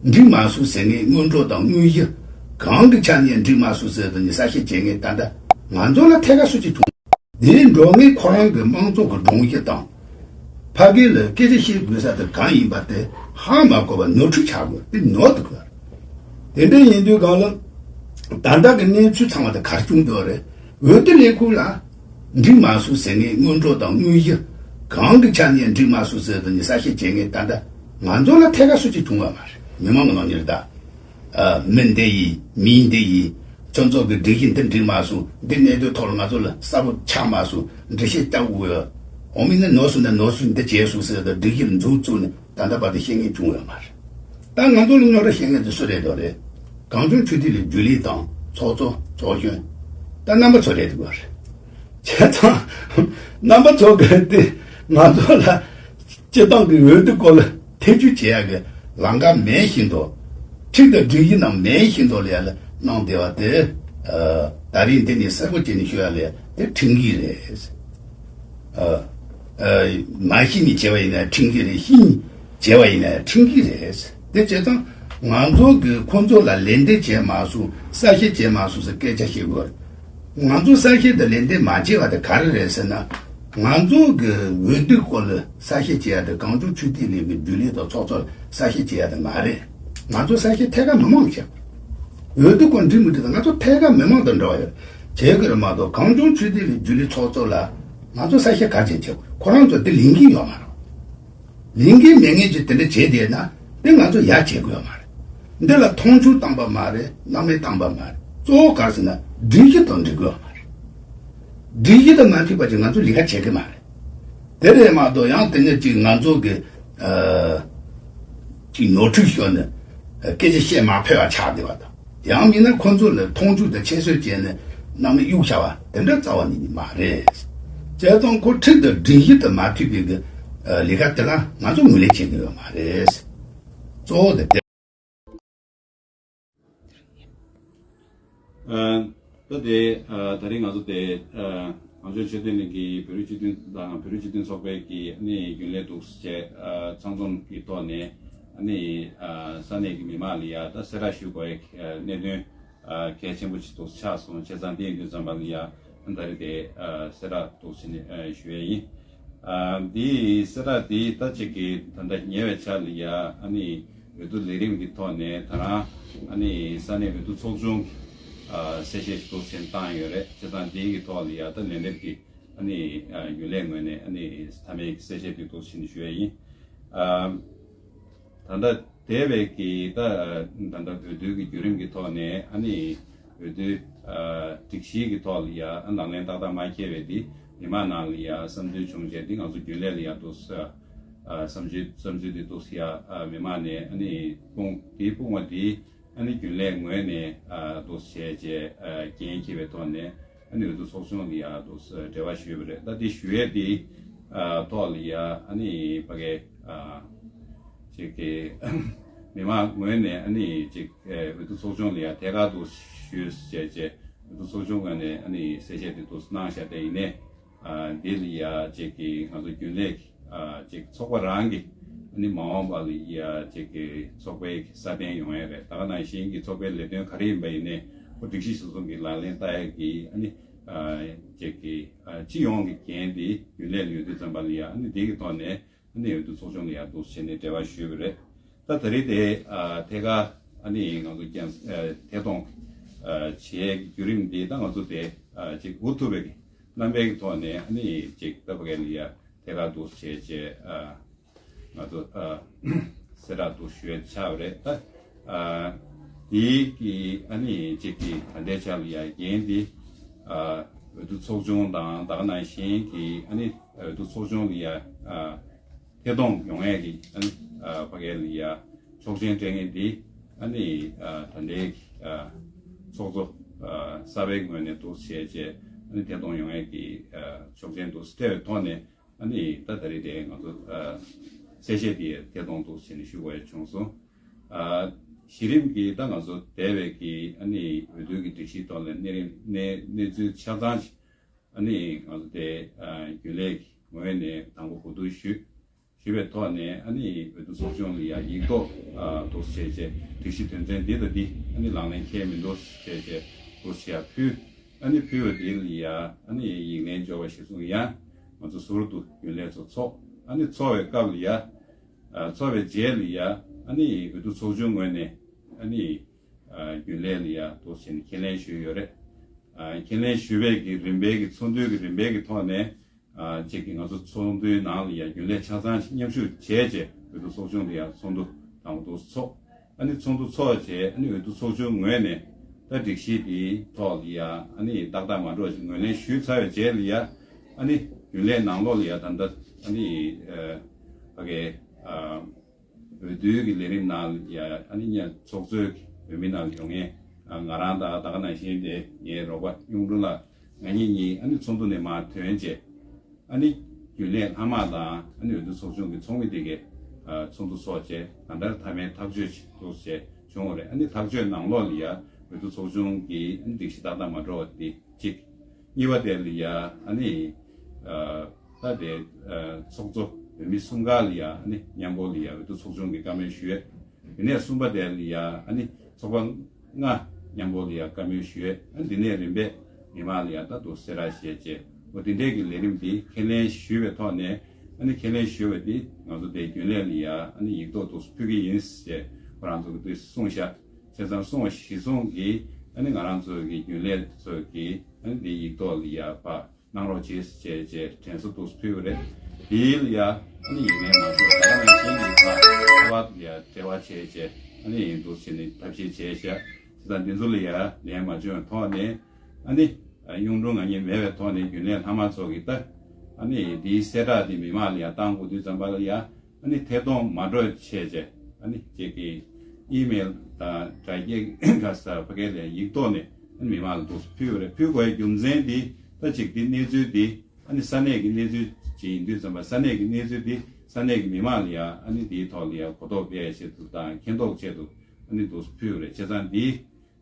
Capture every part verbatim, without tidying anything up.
འགྲིག་མ་སོང་ཟེར་མཁན་སྔོན་འགྲོ་དང་དངོས་གཞི་གང་གི་ཆ་ནས་འགྲིག་མ་སོང་ཟེར་དུས་ནི་གསལ་བཤད་བྱེད་མཁན་ད་ལྟ་ང་ཚོ་ལ་ཐད་ཀ་སུ་གཅིག་བྱུང་། དེའི་འགྲོ་མཁན་ཁོ་རང་གི་དམངས་གཙོ་གི་སྒྲོམ་གཞི་དང་། ཕ་གི་ལ་སྐད་ཆ་བཤད་དགོས་ས་དེ་གང་ཡིན་པ་དེ་ཧ་མ་གོ་བ་ནོར་འཁྲུལ་ཆགས་དགོས་དེ་ནོར་དུ་གོ། དེ་འདྲ་ཡིན་དུས་གང་ལ་ད་ལྟ་གི་གནས་ཚུལ་ཚང་མ་དེ་གར་བྱུང་འདུག་རེད། འོས་བསྡུ་ལས་ཁུངས་ལ་འགྲིག་མ་སོང་ཟེར་མཁན་སྔོན་འགྲོ་དང་དངོས་གཞི་གང་གི་ཆ་ནས་འགྲིག་མ་སོང་ཟེར་དུས་ནི་གསལ་བཤད་བྱེད་མཁན་ད་ལྟ་ང་ཚོ་ལ་ཐད་ཀ་སུ་གཅིག་བྱུང་བ་མ་རེད། མི་མང་གི་ནང་ནས་རེད་ད། ཨ། མི་འདི་ཡིན་མི་འདི་ཡིན། ཁྱོད་ཚོ་གི་སྒྲིག་གཞི་འདི་འགྲིག་མ་སོང་། འདི་གནད་དོན་ཐོག་ལ་ང་ཚོ་ལ་གསལ་པོ་ཆགས་མ་སོང་། འགྲེལ་བཤད་རྒྱག་དགོས་ཡོད། འོ་མི་ནི་ནོར་སོང་ན་ནོར་སོང་འདི་བྱས་སོང་ཟེར་དུས་སྒྲིག་གཞི་ལ་མཛུབ་བཙུགས་ནས་ད་ལྟ་བར་དུ་བཤད་མཁན་བྱུང་ཡོད་མ་རེད། ད་ང་ཚོ་ལ་རྙོག་དྲ་བཤད་མཁན་དེ་སུ་རེད་འདོད་རེད། གངས་ལྗོངས་ཆོས་སྡེ་ལ་རྒྱུན་ལས་དང་ཚོགས་གཙོ་ཚོགས་གཞོན། ད་རྣམ་པ་ཚོ་རེད་འདུག་པ་རེད། བྱས་ཙང་རྣམ་པ་ཚོ་གིས་དེ་ང་ཚོ་ལ་སྤྱི་བཏང་གི་འོས་བསྡུ་སྐོར་ལ་ཐེ་བྱུས་བྱེད་ཡག་གི་ལམ་ཁ་མེད་བཞིན་དུ། ཁྲིམས་དང་སྒྲིག་གཞི་ནང་མེད་བཞིན་དུ་ལ་ཡ་ལ་གནང་བསྡད་པ་དེ། ཨ། ད་རིང་འདི་ནས་གསལ་པོ་བྱས་ནས་ཞུ་ཡ་ལ་ཡ་དེ་ཁྲིམས་འགལ་རེད། ཨ། ཨ། མ་ཤེས་ནས་བྱས་པ་ཡིན་ན་ཁྲིམས་འགལ་རེད། ཤེས་ནས་བྱས་པ་ཡིན་ན་ཁྲིམས་འགལ་རེད། དེ་བྱས་ཙང་ང་ཚོ་གིས་ཁོང་ཚོ་ལ་ལན་འདེབས་བྱས་མ་སོང་། གསལ་བཤད་བྱས་མ་སོང་ཟེར་སྐད་ཆ་བཤད་དགོས་རེད། ང་ཚོ་གསལ་བཤད་དང་ལན་འདེབས་མ་བྱས་པ་དེ་ག་རེ་རེད་ཟེར་ན། ང་ཚོ་གི་འོས་བསྡུ་སྐོར་ལ་གསལ་བཤད་བྱེད་ཡ་དེ་གངས་ལྗོངས་ཆོས་སྡེ་ལས་ཀྱི་རྒྱུན་ལས་དང་ཚོགས་གཙོ་ལ་གསལ་བཤད་བྱེད་ཡ་དེ་མ་རེད། ང་ཚོ་གསལ་བཤད་ཐད་ཀར་མི་མང་བྱེད་དགོས། འོས་བསྡུ་སྐོར་འགྲིག་མི་འགྲིག་དང་ང་ཚོ་ཐད་ཀར་མི་མང་དང་འབྲེལ་བ་ཡོད། བྱེད་དགོས་རེད་མ་གཏོགས་གངས་ལྗོངས་ཆོས་སྡེ་ལས་རྒྱུན་ལས་ཚོགས་གཙོ་ལ་ང་ཚོ་གསལ་བཤད་ག་རེ་བྱེད་དགོས་རེད། ཁོ་རང་ཚོ་དེ་ལས་འགན་ཡོད་མ་རེད། ལས་འགན་མེད་མཁན་གྱིས་དེ་འདྲ་བྱས་བསྡད་ན་དེ་ང་ཚོ་ཡ་བྱེད་དགོས་ཡོད་མ་རེད། འདི་ལ་མཐོང་ཆུང་བཏང་པ་མ་རེད། སྣང་མེད་བཏང་པ་མ་རེད། གཙོ་བོ་ག་རེ་ཟེར་ན་སྒྲིག་གཞི་དང་འགྲིག་གི་ཡོད་མ་རེད། སྒྲིག་གཞི་དང་མ་མཐུན་པ་ཅིག་ང་ཚོ་ལས་ཀ་བྱེད་གི་མ་རེད། དེ་རེད་མ་གཏོགས་ཡང་དེ་ནས་ཅིག་ང་ཚོ་གི་ཨ་ཅིག་ནོར་འཁྲུལ་ཤོར་ནས་སྐད་ཆ་བཤད་མ་ཕོད་པ་ཆགས་བསྡད་པ་དང་། ཡང་མིན་ན་ཁོ་ཚོ་ལ་མཐོང་ཆུང་དང་ཁྱད་གསོད་བྱས་ནས་སྣང་མེད་གཡུག་བཞག་པ་དེ་འདྲ་རྩ་བ་ནས་ནི་མ་རེད། བྱས་ཙང་ཁོ་ཁྲིམས་དང་སྒྲིག་གཞི་དང་མ་མཐུན་པའི་གི་ལས་ཀ་དེ་ལ་ང་ཚོ་ངོས་ལེན་བྱེད་ཀྱི་ཡོད་མ་རེད། གཙོ་བོ་དེ་དེ། ཨ། ད་དེ་ཨ་ད་རིང་ང་ཚོ་དེ་ཨ་གངས་ལྗོངས་ཆོས་ལྡན་གླིང་གི་བོད་རིགས་སྤྱི་མཐུན་དང་བོད་རིགས་སྤྱི་མཐུན་ཚོགས་པའི་གི་ཨ་ནི་རྒྱུན་ལས་འདུག་བྱས་ཨ་ཚང་འཛོམས་ཀྱི་ཐོག་ནས་ཨ་ནི་ཨ་ས་གནས་ཀྱི་མི་མང་ལ་ཡ་ད་གསལ་བསྒྲགས་ཞུ་དགོས་ཡ་གནད་དོན་ཨ་གལ་ཆེན་པོ་ཅིག་འདུག་ཆགས་སོང་། བྱས་ཙང་དེ་ཡིན་དུས་ཙམ་པ་ལ་ཡ་ཨ་ད་རེས་དེ་ཨ་གསལ་བསྒྲགས་འདུག་བྱས་ནས་ཨ་ཞུ་ཡ་ཡིན། ཨ་འདི་གསལ་བསྒྲགས་འདི་ད་ཅིག་གི་ད་ལྟ་ཉེ་བའི་ཆར་ལ་ཡ་ཨ་ནི་འོས་བསྡུ་ལས་རིམ་གྱི་ཐོག་ནས་ད་རང་ཨ་ནི་ས་གནས་འོས་བསྡུ་ཚོགས་ཆུང་གི་ཨ་གསལ་བཤད་ཅིག་འདུག་བྱས་ནས་བཏང་ཡོད་རེད། བྱས་ཙང་འདི་གི་ཐོག་ལ་ཡ་ད་ལན་འདེབས་ཀྱི་ཨ་ནི་ཨ་རྒྱུན་ལས་ངོས་ནས་ཨ་ནི་མཐའ་མའི་གསལ་བཤད་དེ་འདུག་བྱས་ནས་ཞུ་ཡ་ཡིན། ཨ་ད་ལྟ་འདས་པའི་གི་ད་ད་ལྟ་འོས་བསྡུ་གི་བརྒྱུད་རིམ་གྱི་ཐོག་ནས་ཨ་ནི་འོས་བསྡུ་ཨ་སྒྲིག་གཞི་གི་ཐོག་ལ་ཡ་ཨ་ལག་ལེན་ཏག་ཏག་མ་འཁེལ་བའི་དེ་མི་མང་ནང་ལ་ཡ་བསམ་ཚུལ་བྱུང་རྗེས་དེ་ང་ཚོ་རྒྱུན་ལས་ལ་ཡ་འདུག་ཨ་བསམ་ཚུལ་བསམ་ཚུལ་དེ་འདུག་ཡ་ཨ་མི་མང་ནས་ཨ་ནི་སྤུངས་དེ་སྤུངས་པ་དེ་ཨ་ནི་རྒྱུན་ལས་ངོས་ནས་ཨ་འདུག་བྱས་རྗེས་ཨ་འགན་འཁྱེར་བའི་ཐོག་ནས། ཨ་ནི་འོས་བསྡུ་ཚོགས་ཆུང་ལ་ཡ་འདུག་འབྲེལ་བ་ཞུས་པ་རེད། ད་འདི་ཞུ་ཡས་འདི་ཨ་ཐོག་ལ་ཡ་ཨ་ནི་ཕ་གའི་ཨ་ཅིག་གི་མི་མང་ངོས་ནས་ཨ་ནི་ཅིག་ཨ་འོས་བསྡུ་ཚོགས་ཆུང་ལ་ཡ་ཐད་ཀར་དུ་ཞུས་བྱས་རྗེས་འོས་བསྡུ་ཚོགས་ཆུང་ངོས་ནས་ཨ་ནི་གསལ་བཤད་འདི་འདུག་གནང་བཞག་དེ་ཡིན་ནའི་ཨ་འདི་ལ་ཡ་ཅིག་གི་ང་ཚོ་རྒྱུན་ལས་ཀྱི་ཨ་ཅིག་ཚོགས་པ་རང་གི་ཨ་ནི་མ་འོངས་པ་ལ་ཡ་ཅིག་གི་ཚོགས་པའི་སྲ་བརྟན་ཡོང་ཡས་རེད། ད་ག་ནང་བཞིན་གྱི་ཚོགས་པའི་ལས་དོན་ག་རེ་ཡིན་པ་ཡིན་ནའི་ཁོ་སྒྲིག་གཞི་སོ་སོ་གི་ལག་ལེན་བསྟར་ཡས་ཀྱི་ཨ་ནི་ཨ་ཅིག་གི་ཨ་སྤྱི་ཡོངས་ཀྱི་འགན་དེ་རྒྱུན་ལས་ལ་ཡོད་དུས་ཙམ་པ་ལ་ཡ་ཨ་ནི་དེ་གི་ཐོག་ནས་ཨ་ནི་འོས་བསྡུ་ཚོགས་ཆུང་ལ་ཡ་འདུག་བྱས་ནས་འབྲེལ་བ་ཞུས་པ་རེད། ད་ད་རེས་དེ་ཨ་ཐད་ཀར་ཨ་ནི་ང་ཚོ་ཀྱང་ཨ་ཐད་གཏོང་ཨ་བྱེད་བརྒྱུད་རིམ་འདི་ད་ང་ཚོ་དེ་ཨ་ཅིག་འུ་ཐུག་པའི་རྣམ་པའི་ཐོག་ནས་ཨ་ནི་ཅིག་ད་ཕ་གི་ལ་ཡ་ཐད་ཀར་འདུག་བྱས་བྱས་ཨ་ང་ཚོ་ཨ་གསལ་བསྒྲགས་འདུག་ཞུ་ཡ་ཆགས་པ་རེད། ད་ཨ་དེའི་གི་ཨ་ནི་ཅིག་གི་ད་ལྟའི་ཆ་ལ་ཡ་འགན་འདི་ཨ་འོས་བསྡུ་ཚོགས་ཆུང་དང་ད་ག་ནང་བཞིན་གྱི་ཨ་ནི་འོས་བསྡུ་ཚོགས་ཆུང་ལ་ཡ་ཨ་ཐད་གཏོང་ཡོང་ཡས་ཀྱི་ཨ་ནི་ཨ་ཕ་གི་ལ་ཡ་ཆོག་མཆན་སྤྲད་མཁན་འདི་ཨ་ནི་ཨ་ད་ལྟའི་གི་ཨ་ཚོགས་གཙོ་ཨ་གསར་པའི་ངོས་ནས་འདུག་བྱས་བྱས་ཨ་ནི་ཐད་གཏོང་ཡོང་ཡས་ཀྱི་ཨ་ཆོག་མཆན་འདུག་སྤྲད་པའི་ཐོག་ནས། ཨ་ནི་ད་ད་རེས་དེ་ང་ཚོ་ཨ་གསལ་བཤད་དེ་ཐད་གཏོང་འདུག་བྱས་ནས་ཞུ་དགོས་ཡ་བྱུང་སོང་། ཨ་གཞི་རིམ་གྱི་ད་ང་ཚོ་འདས་པའི་གི་ཨ་ནི་འོས་བསྡུ་གི་སྒྲིག་གཞིའི་ཐོག་ནས་གནས་རིམ་གནས་གནས་ཚུལ་ཆ་ཚང་ཞིག་ཨ་ནི་ང་ཚོ་དེ་ཨ་རྒྱུན་ལས་ཀྱི་ངོས་ནས་དང་པོ་གོ་བསྡུར་ཞུས། ཞུས་པའི་ཐོག་ནས་ཨ་ནི་འོས་བསྡུ་ཚོགས་ཆུང་ལ་ཡ་ཡིག་ཐོག་ཨ་འདུག་བྱས་བྱས་སྒྲིག་གཞི་དོན་ཚན་འདི་དང་འདི་ཨ་ནི་ལག་ལེན་འཁེལ་མི་འདུག་བྱས་བྱས་འདུག་བྱས་ཕུལ། ཨ་ནི་ཕུལ་བ་འདི་ལ་ཡ་ཨ་ནི་ཡིག་ལན་འབྱོར་བ་གཞིར་བཟུང་ཡ་ང་ཚོ་ཟུར་དུ་རྒྱུན་ལས་ཚོ་ཚོགས། ཨ་ནི་ཚོགས་པའི་སྐབས་ལ་ཡ་ཨ་ཚོགས་པའི་རྗེས་ལ་ཡ་ཨ་ནི་འོས་བསྡུ་ཚོགས་ཆུང་ངོས་ནས་ཨ་ནི་ཨ་རྒྱུན་ལས་ལ་ཡ་འདུག་བྱས་ནས་ཁས་ལེན་ཞུས་ཡོད་རེད། ཨ་ཁས་ལེན་ཞུས་པའི་གི་རིམ་པའི་གི་ཚོགས་འདུའི་གི་རིམ་པའི་གི་ཐོག་ནས། ཨ་གཅིག་གིས་ང་ཚོ་ཚོགས་འདུའི་ནང་ལ་ཡ་རྒྱུན་ལས་ཆ་ཚང་མཉམ་ཞུགས་བྱས་རྗེས་འོས་བསྡུ་ཚོགས་ཆུང་དེ་ཡ་ཚོགས་འདུ་དང་པོ་འདུག་ཚོགས། ཨ་ནི་ཚོགས་འདུ་ཚོགས་རྗེས་ཨ་ནི་འོས་བསྡུ་ཚོགས་ཆུང་ངོས་ནས་ད་སྒྲིག་གཞི་དེའི་ཐོག་ལ་ཡ་ཨ་ནི་ཏག་ཏག་མ་འགྲོ་ཞིག་ངོས་ལེན་ཞུས་ཚར་བའི་རྗེས་ལ་ཡ་ཨ་ནི་རྒྱུན་ལས་ནང་ལོགས་ལ་ཡ་ད་ལྟ་ཨ་ནི་ཨ་ཕ་གའི་ཨ་འོས་བསྡུའི་གི་ལས་རིམ་ནང་ལ་ཡ་ཨ་ནི་ཉ་ཚོགས་གཙོའི་འོས་མི་ནང་ཡོང་མཁན་ང་རང་དང་ད་ག་ནང་བཞིན་དེ་ངའི་རོགས་པ་གཡུང་དྲུང་ལགས། ང་གཉིས་གཉིས་ཨ་ནི་ཚོགས་འདུ་ནས་མར་ཐོན་རྗེས། ཨ་ནི་རྒྱུན་ལས་ལྷག་དམར་དང་ཨ་ནི་འོས་བསྡུ་ཚོགས་ཆུང་གི་ཚོགས་མི་དེ་གས་ཚོགས་འདུ་ཚོགས་རྗེས་ད་ལྟར་མཐའ་མའི་ཐག་གཅོད་ཅིག་འདུག་བྱས་བྱུང་བ་རེད། ཨ་ནི་ཐག་གཅོད་ནང་ལོགས་ལ་ཡ་འོས་བསྡུ་ཚོགས་ཆུང་གི་ཨ་ནི་སྒྲིག་གཞི་ཏག་ཏག་མ་འགྲོ་བ་དེ་གཅིག་གཉིས་པ་དེ་ལ་ཡ་ཨ་ནི་ད་དེ་ཚོགས་གཙོ་འོས་མི་གསུམ་ཀ་ལ་ཡ་ཨ་ནི་མཉམ་པོ་ལ་ཡ་འོས་བསྡུ་ཚོགས་ཆུང་གི་བཀའ་མོལ་ཞུས། དེ་ནས་གསུམ་པ་དེ་ལ་ཡ་ཨ་ནི་ཚོགས་པ་ལྔ་མཉམ་པོ་ལ་ཡ་བཀའ་མོལ་ཞུས། ཨ་ནི་དེ་ནས་རིམ་པས་མི་མང་ལ་ཡ་ད་དུ་གསལ་བསྒྲགས་བྱས་རྗེས་འོ་དེ་འདྲས་ཀྱི་ལས་རིམ་དེ་ཁས་ལེན་ཞུས་པའི་ཐོག་ནས་ཨ་ནི་ཁས་ལེན་ཞུས་པ་དེ་ང་ཚོ་དེ་རྒྱུན་ལས་ལ་ཡ་ཨ་ནི་ཡིག་ཐོག་ཏུ་ཕུལ་གྱི་ཡིན་ཞེས་ཁོ་རང་ཚོ་གི་དུས་གསུངས་ཤག་བྱས་ཙང་གསུངས་པ་གཞིར་བཟུང་གིས་ཨ་ནི་ང་རང་ཚོ་གི་རྒྱུན་ལས་ཚོ་གིས་ཨ་ནི་དེ་ཡིག་ཐོག་ལ་ཡ་ཕ་གནང་རོགས་བྱེད་ཅེས་བྱས་དྲན་གསོ་འདུག་ཕུལ་བ་རེད། དེའི་ལ་ཡ་ཨ་ནི་ཡིན་ནའི་མ་གཏོགས་ད་ག་ནང་བཞིན་གྱི་ཁ་ཁ་བ་ལ་ཡ་འབྲེལ་བ་བྱས་བྱས་ཨ་ནི་ཡིན་འདུག་བྱས་ནས་ཐབས་ཤེས་བྱས་ཤག་དེ་དང་འདི་ཚོ་ལ་ཡ་ལན་མ་བྱུང་བའི་ཐོག་ནས་ཨ་ནི་གཡུང་དྲུང་ང་གཉིས་མེད་པའི་ཐོག་ནས་རྒྱུན་ལས་ལྷག་མ་ཚོ་གིས་ད་ཨ་ནི་དེའི་གསལ་བསྒྲགས་དེ་མི་མང་ལ་ཡ་བཏང་དགོས་དུས་ཙམ་པ་ལ་ཡ། ཨ་ནི་ཐད་གཏོང་མ་འགྲོ་བྱས་བྱས་ཨ་ནི་ཅིག་གི་ཨི་མེལ་དང་དྲ་རྒྱའི་ཁ་ས་ཕ་གི་ལས་ཡིག་ཐོག་ནས་ཨ་ནི་མི་མང་ལ་འདུག་ཕུལ་བ་རེད། ཕུལ་དགོས་རྒྱུ་མཚན་འདི་ད་ཅིག་འདི་གནས་ཚུལ་འདི་ཨ་ནི་ས་གནས་ཀྱི་གནས་ཚུལ་ཅིག་ཡིན་དུས་ཙམ་པ་ས་གནས་ཀྱི་གནས་ཚུལ་འདི་ས་གནས་ཀྱི་མི་མང་ལ་ཡ་ཨ་ནི་འདིའི་ཐོག་ལ་ཡ་གོ་རྟོགས་སྤེལ་ཆེད་དུ་དང་མཁྱེན་རྟོགས་ཆེད་དུ་ཨ་ནི་འདུག་ཕུལ་བ་རེད། བྱས་ཙང་འདི།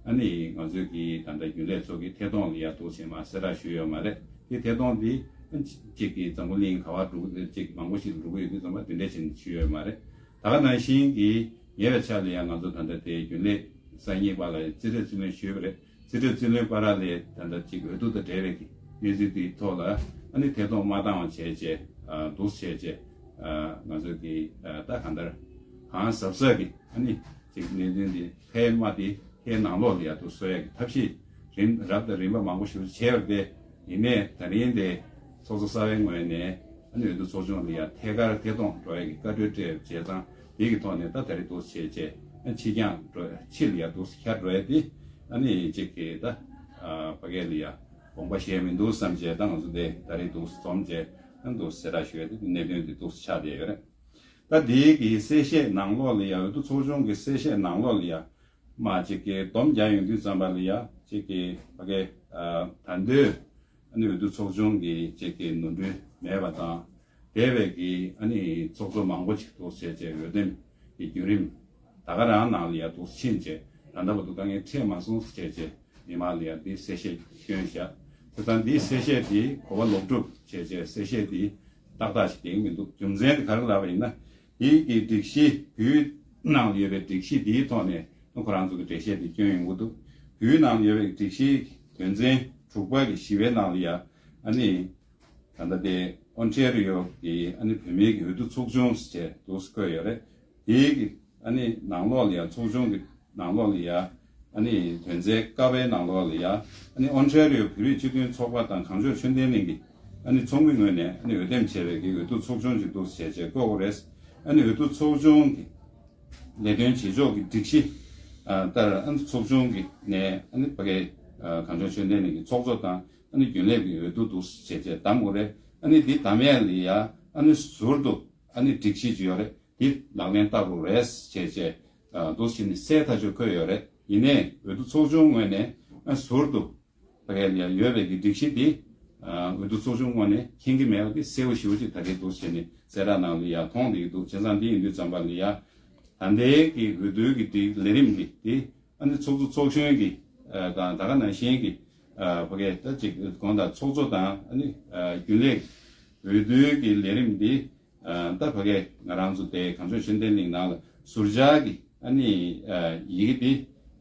ཨ་ནི་ང་ཚོའི་གི་ད་ལྟ་རྒྱུན་ལས་ཚོ་གི་ཐད་གཏོང་ལ་ཡ་འདུག་བྱས་མ་གསལ་བསྒྲགས་ཞུས་ཡོད་མ་རེད། དེ་ཐད་གཏོང་འདི་གཅིག་གི་འཛམ་བུ་གླིང་ག་བ་འགྲོ་གི་གཅིག་མང་པོ་ཞིག་འགྲོ་གི་ཡོད་དུས་ཙམ་པ་དེ་འདྲ་བྱས་ནས་ཞུས་ཡོད་མ་རེད། ད་ག་ནང་བཞིན་གི་ཉེ་བའི་ཆར་ལ་ཡ་ང་ཚོ་ད་ལྟ་དེ་རྒྱུན་ལས་གསར་རྙིང་པ་ལ་རྩིས་སྤྲོད་རྩིས་ལེན་ཞུས་པ་རེད། རྩིས་སྤྲོད་རྩིས་ལེན་བར་ལ་ད་ལྟ་གཅིག་འོས་བསྡུ་དང་འབྲེལ་བའི་གི་གནས་ཚུལ་དེའི་ཐོག་ལ་ཨ་ནི་ཐད་གཏོང་མ་བཏང་བ་བྱས་བྱས་འདུག་བྱས་བྱས་ང་ཚོ་གི་ད་གང་ལྟར་གང་ཟབ་ཟབ་གི་ཨ་ནི་གཅིག་གནད་དོན་འདི་ཕལ་མ་དེ་ཁའི་ནང་ལོགས་ལ་ཡ་ཐུག་བཟོ་ཡ་གི་ཐབས་ཤེས་རིམ་རབ་དང་རིམ་པ་མང་པོ་ཞིག་བྱས་པ་རེད། ཡིན་ནའི་ད་རིང་དེ་ཚོགས་གཙོ་གསར་པའི་ངོས་ནས་ཨ་ནི་འོས་བསྡུ་ཚོགས་ཆུང་ལ་ཡ་ཐད་ཀར་ཐད་གཏོང་འགྲོ་ཡ་གི་བཀའ་འཁྲོལ་སྤྲད་པ་བྱས་ཙང་དེ་གི་ཐོག་ནས་ད་ད་རེས་འདུག་བྱས་བྱས་ཨ་ཕྱི་འགྱངས་འགྲོ་ཕྱི་ལ་ཡ་འདུག་ཤར་འགྲོ་ཡ་དེ་ཨ་ནི་གཅིག་གི་ད་ཕ་གི་ལ་ཡ་དགོངས་པ་བཞེས་མི་འདུག་བསམ་བྱས་ད་ང་ཚོ་དེ་ད་རེས་འདུག་འཛོམས་བྱས་ཨ་འདུག་གསལ་བསྒྲགས་ཞུ་ཡ་དེ་གནད་དོན་དེ་འདུག་ཆགས་བསྡད་ཡོད་རེད། ད་དེའི་གི་གསལ་བཤད་ནང་ལོགས་ལ་ཡ་འོས་བསྡུ་ཚོགས་ཆུང་གི་གསལ་བཤད་ནང་ལོགས་ལ་ཡ། མ་ཅིག་གི་སྡོམ་རྒྱག་ཡོང་དུས་ཙམ་པ་ལ་ཡ་ཅིག་གི་ཕ་གི་ད་འདོད་ཨ་ནི་འོས་བསྡུ་ཚོགས་ཆུང་གི་ཅིག་གི་ནོར་འཁྲུལ་མེད་པ་དང་དེ་བས་གི་ཨ་ནི་ཚོགས་གཙོ་མང་པོ་ཅིག་འདུག་བྱས་བྱས་འོས་འདེམས་ཀྱི་བརྒྱུད་རིམ་ད་ག་རང་ནང་ལ་ཡ་འདུག་ཕྱིན་བྱས་ད་ལྟ་བར་དུ་དཀའ་ངལ་འཕྲད་མ་སོང་བྱས་བྱས་མི་མང་ལ་ཡ་འདི་གསལ་བཤད་བསྐྱོན་བཞག་དེ་ཙང་འདིའི་གསལ་བཤད་འདི་གོ་བ་ལོག་སྒྲུབ་བྱས་བྱས་གསལ་བཤད་འདི་ཏག་ཏག་ཞིག་ལྡན་གྱི་མི་འདུག་རྒྱུ་མཚན་དེ་ག་རེ་ལབ་པ་ཡིན་ན། དེའི་གི་སྒྲིག་གཞི་བོད་ནང་ཡོད་པའི་སྒྲིག་གཞི་དེའི་ཐོག་ནས་ཁོ་རང་ཚོ་གི་འགྲེལ་བཤད་དེ་སྐྱོན་ཡོང་གི་འདུག་བོད་ནང་ཡོད་པའི་སྒྲིག་གཞིའི་དོན་ཚན་དྲུག་པ་གི་བཞི་པའི་ནང་ལ་ཡ་ཨ་ནི་ད་ལྟ་དེ་ཨོན་ཊེ་རི་ཡོ་གི་ཨ་ནི་བོད་མིའི་གི་འོས་བསྡུ་ཚོགས་ཆུང་ཟེར་འདུག་བཀོད་ཡོད་རེད། དེའི་གི་ཨ་ནི་ནང་ལོགས་ལ་ཡ་ཚོགས་ཆུང་གི་ནང་ལོགས་ལ་ཡ། ཨ་ནི་དོན་ཚན་ཀ་པའི་ནང་ལོགས་ལ་ཡ། ཨ་ནི་ཨོན་ཊེ་རི་ཡོ་བོད་རིགས་སྤྱི་མཐུན་ཚོགས་པ་དང་གངས་ལྗོངས་ཆོས་ལྡན་གླིང་གི་ཨ་ནི་ཚོགས་མི་ངོས་ནས་ཨ་ནི་འོས་འདེམས་བྱས་པའི་གི་འོས་བསྡུ་ཚོགས་ཆུང་ཅིག་འདུག་ཟེར་བྱས་བཀོད་དགོས་རེད། ཨ་ནི་འོས་བསྡུ་ཚོགས་ཆུང་གི་ལས་དོན་བྱེད་ཕྱོགས་ཀྱི་སྒྲིག་གཞི་ལྟར་ཨ་ནི་ཚོགས་ཆུང་གི་ནས་ཨ་ནི་ཕ་གི་གངས་ལྗོངས་ཆོས་ལྡན་གླིང་གི་ཚོགས་གཙོ་དང་ཨ་ནི་རྒྱུན་ལས་ཀྱི་འོས་བསྡུ་འདུག་ཟེར་བྱས་བདམས་དགོས་རེད། ཨ་ནི་འདི་བདམས་ཡས་ལ་ཡ་ཨ་ནི་ཟུར་དུ་ཨ་ནི་སྒྲིག་གཞི་ཅིག་ཡོད་རེད། འདི་ལག་ལེན་བསྟར་དགོས་རེད་ཅེས་བྱས། འདུག་བྱས་ནས་གསལ་ཐག་ཆོད་འཁོད་ཡོད་རེད། ཡིན་ནའི་འོས་བསྡུ་ཚོགས་ཆུང་ངོས་ནས་ཟུར་དུ་ཕ་གི་ལ་ཡ་ཡོད་པའི་གི་སྒྲིག་གཞི་འདི་འོས་བསྡུ་ཚོགས་ཆུང་ངོས་ནས་མཁྱེན་གྱི་མེད་པ་དེ་གསལ་པོ་ཞེ་པོ་ཅིག་ད་གིན་འདུག་བྱས་ནས་གསལ་བསྒྲགས་ནང་ལ་ཡ་མཐོང་བསྡད་ཀྱི་འདུག་བྱས་ཙང་འདི་ཡིན་དུས་ཙམ་པ་ལ་ཡ་ད་ལྟའི་གི་འོས་བསྡུའི་གི་དེ་ལས་རིམ་འདི་དེ་ཨ་ནི་ཚོགས་གཙོ་ཚོགས་གཞོན་གྱི་དང་ད་ག་ནང་བཞིན་གྱི་ཕ་གི་ད་ཅིག་གོང་དང་ཚོགས་གཙོ་དང་ཨ་ནི་རྒྱུན་ལས་འོས་བསྡུའི་གི་ལས་རིམ་འདི། ཨ་ད་ཕ་གི་ང་རང་ཚོ་དེ་གངས་ལྗོངས་ཆོས་ལྡན་གླིང་ནང་ལ་ཟུར་བཅར་གྱི་ཨ་ནི་ཨ་ཡི་གེ་འདི་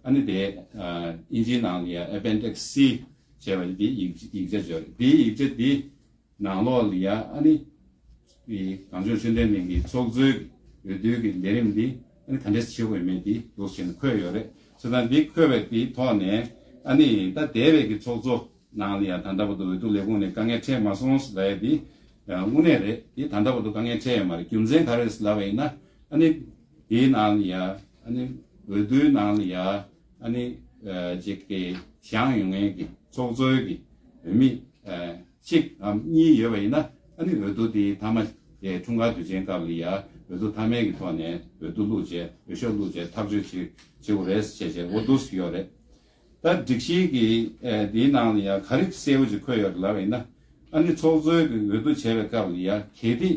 ཨ་ནི་དེ་ཨ་ཨིན་ཇིའི་ནང་ལ་ཡ་Appendix C བྱས་པ་འདི་ཡིག་ཡིག་ཆ་བརྗོད་རེད། འདིའི་ཡིག་ཆ་འདི་ནང་ལོགས་ལ་ཡ་ཨ་ནི་གངས་ལྗོངས་ཆོས་ལྡན་གླིང་གི་ཚོགས་གཙོའི་འོས་བསྡུའི་གི་ལས་རིམ་འདི་ཨ་ནི་ག་འདྲས་བྱེད་དགོས་མེད་འདི་འདུག་བྱས་ནས་འཁོད་ཡོད་རེད། བྱས་ཙང་འདི་འཁོད་པའི་འདིའི་ཐོག་ནས་ཨ་ནི་ད་འདས་པའི་གི་ཚོགས་གཙོ་ནང་ལ་ཡང་ད་ལྟ་བར་དུ་འོས་བསྡུ་ལས་ཁུངས་ནས་དཀའ་ངལ་འཕྲད་མ་སོང་ཟེར་ཡ་འདི་དངོས་གནས་རེད། འདི་ད་ལྟ་བར་དུ་དཀའ་ངལ་འཕྲད་ཡོད་མ་རེད། རྒྱུ་མཚན་ག་རེ་རེད་ཟེར་ལབ་པ་ཡིན་ན་ཨ་ནི་དེའི་ནང་ལ་ཡ་ཨ་ནི་འོས་བསྡུའི་ནང་ལ་ཡ་ཨ་ནི་ཅིག་གི་བཞེངས་ཡོང་མཁན་གྱི་ཚོགས་གཙོའི་གི་འོས་མི་གཅིག་གམ་གཉིས་ཡོད་པ་ཡིན་ན་ཨ་ནི་འོས་བསྡུ་དེའི་མཐའ་མ་དེ་འཁྲུངས་སྐར་དུས་ཆེན་སྐབས་ལ་ཡ་འོས་བསྡུ་མཐའ་མའི་གི་ཐོག་ནས་འོས་བསྡུ་བླུགས་བྱས་འོས་ཤོག་བླུགས་བྱས་ཐག་གཅོད་བྱེད་བྱེད་དགོས་རེད་ཟེར་བྱས་བྱས་འོ་འདུག་ཡོད་རེད། ད་སྒྲིག་གཞི་གི་ཨེ་འདིའི་ནང་ལ་ཡང་ག་རེ་གསལ་བོ་ཅིག་འཁོད་ཡོད་རེད་ལབ་པ་ཡིན་ན། ཨ་ནི་ཚོགས་གཙོའི་གི་འོས་བསྡུ་བྱས་པའི་སྐབས་ལ་ཡང་གལ་ཏེ་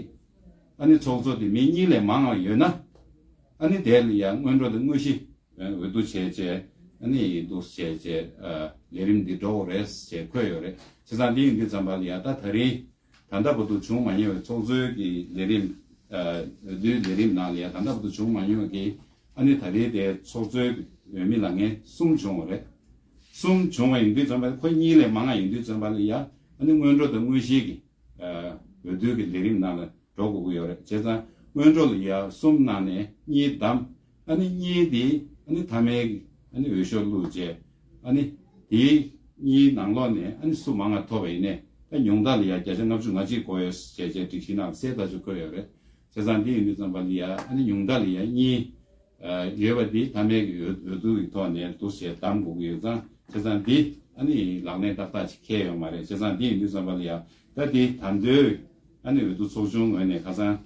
ཨ་ནི་ཚོགས་གཙོ་དེ་མི་གཉིས་ལས་མང་བ་ཡོད་ན། ཨ་ནི་དེ་ལ་ཡང་སྔོན་འགྲོ་དང་དངོས་གཞི་འོས་བསྡུ་བྱས་བྱས་ཨ་ནི་འདུག་བྱས་བྱས་ཨ་ལས་རིམ་འདི་འགྲོ་དགོས་རེད་ཅེས་འཁོད་ཡོད་རེད། བྱས་ཙང་འདི་ཡིན་དུས་ཙམ་པ་ལ་ཡང་ད་ད་རེས། ད་ལྟ་བར་དུ་བྱུང་མ་མྱོང་བའི་ཚོགས་གཙོའི་གི་ལས་རིམ། ཨ་འོས་བསྡུའི་ལས་རིམ་ནང་ལ་ཡང་ད་ལྟ་བར་དུ་བྱུང་མ་མྱོང་བའི་གི་ཨ་ནི་ད་རེས་དེ་ཚོགས་གཙོའི་འོས་མི་ལངས་མཁན་གསུམ་བྱུང་བ་རེད། གསུམ་བྱུང་བ་ཡིན་དུས་ཙམ་པ་ཁོ་གཉིས་ལས་མང་བ་ཡིན་དུས་ཙམ་པ་ལ་ཡང་ཨ་ནི་སྔོན་འགྲོ་དང་དངོས་གཞིའི་གི་ཨ་འོས་བསྡུའི་གི་ལས་རིམ་ནང་ལ་འགྲོ་དགོས་ཀྱི་ཡོད་རེད། བྱས་ཙང་སྔོན་འགྲོ་ལ་ཡང་གསུམ་ནང་ནས་གཉིས་བདམས། ཨ་ནི་གཉིས་དེ་ཨ་ནི་མཐའ་མའི་ཨ་ནི་འོས་ཤོག་བླུགས་བྱས། ཨ་ནི་དེའི་གཉིས་ནང་ལོགས་ནས་ཨ་ནི་སུ་མང་བ་ཐོབ་པ་ཡིན་ནའི་ད་ཉུང་མཐའ་ལ་ཡ་བརྒྱ་ཆ་ལྔ་བཅུ་ང་གཅིག་དགོས་ཡོད་ཅེས་བྱས་སྒྲིག་གཞི་ནང་གསལ་ཐག་ཆོད་འཁོད་ཡོད་རེད། བྱས་ཙང་འདི་ཡིན་དུས་ཙམ་པ་ལ་ཡ་ཨ་ནི་ཉུང་མཐའ་ལ་ཡ་གཉིས་ཨ་ཡོད་པ་དེ་མཐའ་མའི་གི་འོས་འོས་བསྡུ་གི་ཐོག་ནས་འདུག་བྱས་བདམས་དགོས་ཀྱི་ཡོད་ཙང་། བྱས་ཙང་འདི་ཨ་ནི་ལག་ལེན་ཏག་ཏག་ཅིག་འཁེལ་ཡོད་མ་རེད། བྱས་ཙང་འདི་ཡིན་དུས་ཙམ་པ་ལ་ཡ་ད་འདི་ད་འདོད། ཨ་ནི་འོས་བསྡུ་ཚོགས་ཆུང་ངོས་ནས་ཁ་སང་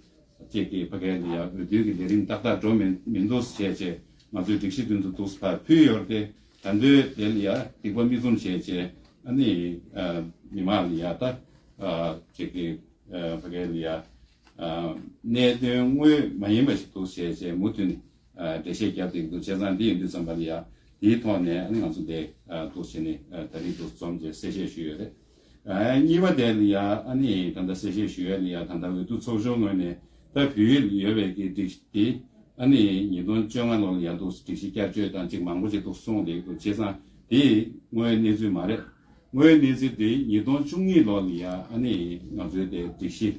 ཅིག་གི་ཕ་གའི་ལ་ཡ་འོས་བསྡུའི་གི་ལས་རིམ་ཏག་ཏག་འགྲོ་མི་མི་འདུག་ཟེར་བྱས་བྱས་ང་ཚོའི་སྒྲིག་གཞི་དོན་དུ་འདུག་ཕར་ཕུལ་ཡོད་རེད་དེ། ད་འདོད་དེ་ལ་ཡ་སྡིག་པ་མིག་བཙུམ་བྱས་བྱས་ཨ་ནི་ཨ་མི་མང་ལ་ཡ་ད་ཨ་ཅིག་གི་ཨ་ཕ་གའི་ལ་ཡ་ཨ་གནད་དོན་དངོས་མ་ཡིན་པ་ཞིག་འདུག་ཟེར་བྱས་མུ་མཐུད་ནས་ཨ་འགྲེལ་བཤད་བརྒྱབ་བསྡད་ཀྱི་འདུག་བྱས་ཙང་འདི་ཡིན་དུས་ཙམ་པ་ལ་ཡ་དེའི་ཐོག་ནས་ཨ་ནི་ང་ཚོ་དེ་ཨ་འདུག་བྱས་ནས་ཨ་ད་རེས་འདུག་འཛོམས་བྱས་གསལ་བཤད་ཞུས་ཡོད་རེད། ཨ་གཉིས་པ་དེ་ལ་ཡ་ཨ་ནི་ད་ལྟ་གསལ་བཤད་ཞུ་ཡ་ལ་ཡ་ད་ལྟ་འོས་བསྡུ་ཚོགས་ཆུང་ངོས་ནས་ད་བོད་ཡིག་ལ་ཡོད་པའི་གི་སྒྲིག་གཞི་དེ་ཨ་ནི་ཉིས་སྟོང་བཅོ་ལྔ་ལོ་ལ་ཡ་འདུག་སྒྲིག་གཞི་བསྐྱར་བཅོས་དང་ཅིག་མང་པོ་ཅིག་འདུག་གསུངས་བསྡད་འདུག་བྱས་ཙང་དེ་དངོས་ཡོད་གནས་ཚུལ་མ་རེད། དངོས་ཡོད་གནས་ཚུལ་དེ་ཉིས་སྟོང་བཅུ་གཉིས་ལོ་ལ་ཡ་ཨ་ནི་ང་ཚོའི་དེ་སྒྲིག་གཞི་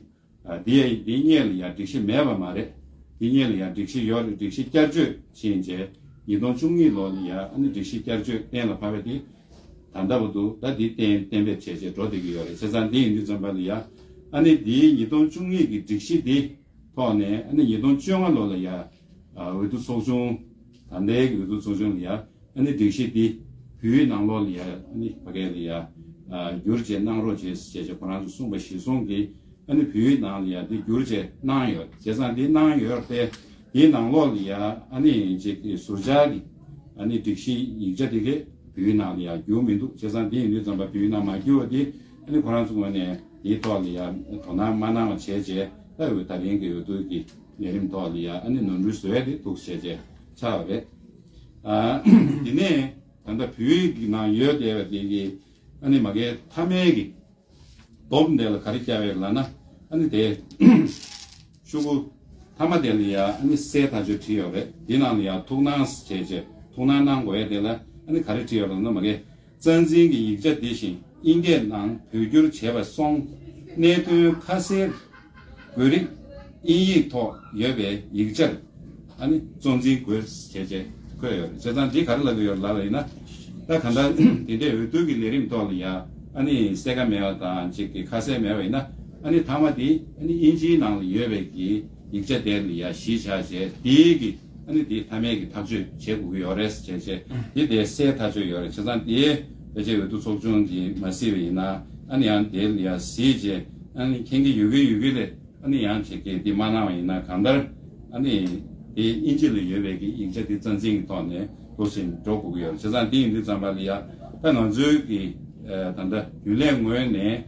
ཨ་དེ་དེ་སྔོན་ལ་ཡ་སྒྲིག་གཞི་མེད་པ་མ་རེད། དེ་སྔོན་ལ་ཡ་སྒྲིག་གཞི་ཡོད་རེད། སྒྲིག་གཞི་བསྐྱར་བཅོས་ཕྱིན་རྗེས་ཉིས་སྟོང་བཅུ་གཉིས་ལོ་ལ་ཡ་ཨ་ནི་སྒྲིག་གཞི་བསྐྱར་བཅོས་གཏན་ལ་ཕབ་པ་དེ། ད་ལྟ་བར་དུ་ད་འདི་གཏན་གཏན་འབེབས་བྱས་བྱས་འགྲོ་བསྡད་ཀྱི་ཡོད་རེད། བྱས་ཙང་འདི་ཡིན་དུས་ཙམ་པ་ལ་ཡ་ཨ་ནི་འདིའི་ཉིས་སྟོང་བཅུ་གཉིས་ཀྱི་སྒྲིག་གཞི་འདི་ཐོག་ནས་ཨ་ནི་ཉིས་སྟོང་བཅོ་ལྔ་ལོ་ལ་ཡ་ཨ་འོས་བསྡུ་ཚོགས་ཆུང་ད་ལྟའི་གི་འོས་བསྡུ་ཚོགས་ཆུང་ལ་ཡ་ཨ་ནི་སྒྲིག་གཞི་འདི་བོད་ཡིག་ནང་ལོགས་ལ་ཡ་ཨ་ནི་ཕ་གའི་ལ་ཡ་ཨ་བསྒྱུར་བཅོས་གནང་རོགས་བྱས་ཞེས་བྱས་ཁོ་རང་ཚོ་གསུངས་པ་གཞིར་བཟུང་གིས་ཨ་ནི་བོད་ཡིག་ནང་ལ་ཡ་འདི་བསྒྱུར་བཅོས་གནང་ཡོད། བྱས་ཙང་འདི་གནང་ཡོད་དེ། དེའི་ནང་ལོགས་ལ་ཡ་ཨ་ནི་ཅིག་གི་ཟུར་བཅར་གྱི་ཨ་ནི་སྒྲིག་གཞི་ཡིག་ཆ་དེ་གས་བོད་ཡིག་ནང་ལ་ཡ་བསྒྱུར་མི་འདུག་བྱས་ཙང་དེ་ཡིན་དུས་ཙམ་པ་བོད་ཡིག་ནང་མ་བསྒྱུར་བ་དེ་ཨ་ནི་ཁོ་རང་ཚོ་ངོས་ནས་དེའི་ཐོག་ལ་ཡ་དོ་སྣང་མ་གནང་བ་བྱས་རྗེས་ད་འོས་ད་རིང་གི་འོས་བསྡུ་གི་ལས་རིམ་ཐོག་ལ་ཡ་ཨ་ནི་ནོར་འཁྲུལ་བཟོ་ཡ་དེ་འདུག་བྱས་རྗེས་ཆགས་པ་རེད། ཨ་དེ་ནས་ད་ལྟ་བོད་ཡིག་གི་ནང་ཡོད་བསྡད་པ་དེ་གི་ཨ་ནི་མ་གའི་མཐའ་མའི་གི་སྡོམ་དེ་ལ་ག་རེ་བརྒྱབ་ཡོད་ལབ་ན། ཨ་ནི་དེ་ཤོག་གུ་མཐའ་མ་དེ་ལ་ཡ་ཨ་ནི་གསལ་ཐག་ཆོད་བྲིས་ཡོད་རེད། དེ་ནང་ལ་ཡ་ཐུགས་སྣང་བྱས་བྱས་ཐུགས་སྣང་གནང་དགོས་ཡ་དེ་ལ་ཨ་ནི་ག་རེ་བྲིས་ཡོད་ལབ་ན། མ་གི་རྩ་འཛིན་གྱི་ཡིག་ཆ་འདི་བཞིན་དབྱིན་སྐད་ནང་བོད་བསྒྱུར་བྱས་པ་སོང་། གནད་དོན་ཁ་གསལ་དགོས་རིགས་དབྱིན་ཡིག་ཐོག་ཡོད་པའི་ཡིག་ཆར་ཨ་ནི་གཙོ་འཛིན་དགོས་བྱས་བྱས་འཁོད་ཡོད་རེད། བྱས་ཙང་འདི་ག་རེ་ལབ་ཀྱི་ཡོད་ལབ་པ་ཡིན་ན། ད་གང་ལྟར་དེ་འདྲའི་འོས་བསྡུ་གི་ལས་རིམ་ཐོག་ལ་ཡ་ཨ་ནི་གསལ་ཁ་མེད་པ་དང་ཅིག་གི་ཁ་གསལ་མེད་པ་ཡིན་ན། ཨ་ནི་མཐའ་མ་དེ་ཨ་ནི་དབྱིན་ཇིའི་ནང་ལ་ཡོད་པའི་གི་ཡིག་ཆ་དེ་ལ་ཡ་གཞི་བཞག་བྱས་དེའི་གི་ཨ་ནི་དེ་མཐའ་མའི་གི་ཐག་གཅོད་བྱེད་དགོས་ཀྱི་ཡོད་རེད་བྱས་བྱས་དེ་དེ་གསལ་ཐག་ཆོད་ཡོད་རེད། བྱས་ཙང་དེ་ཕལ་ཆེར་འོས་བསྡུ་ཚོགས་ཆུང་གིས་མ་གཟིགས་པ་ཡིན་ན་ཨ་ནི་ཡང་དེ་ལ་ཡ་གཟིགས་བྱས་ཨ་ནི་མཁྱེན་གྱི་ཡོད་ཀྱི་ཡོད་ཀྱི་རེད། ཨ་ནི་ཡང་ཅིག་གིས་འདི་མ་གནང་བ་ཡིན་ན་གང་ལྟར་ཨ་ནི་དེ་དབྱིན་ཇི་ལ་ཡོད་པའི་གི་ཡིག་ཆ་དེ་རྩ་འཛིན་གྱི་ཐོག་ནས་འདུག་བཞིན་འགྲོ་དགོས་ཀྱི་ཡོད་རེད། བྱས་ཙང་འདི་ཡིན་དུས་ཙམ་པ་ལ་ཡ་ད་ང་ཚོའི་གི་ཨ་ད་ལྟ་རྒྱུན་ལས་ངོས་ནས་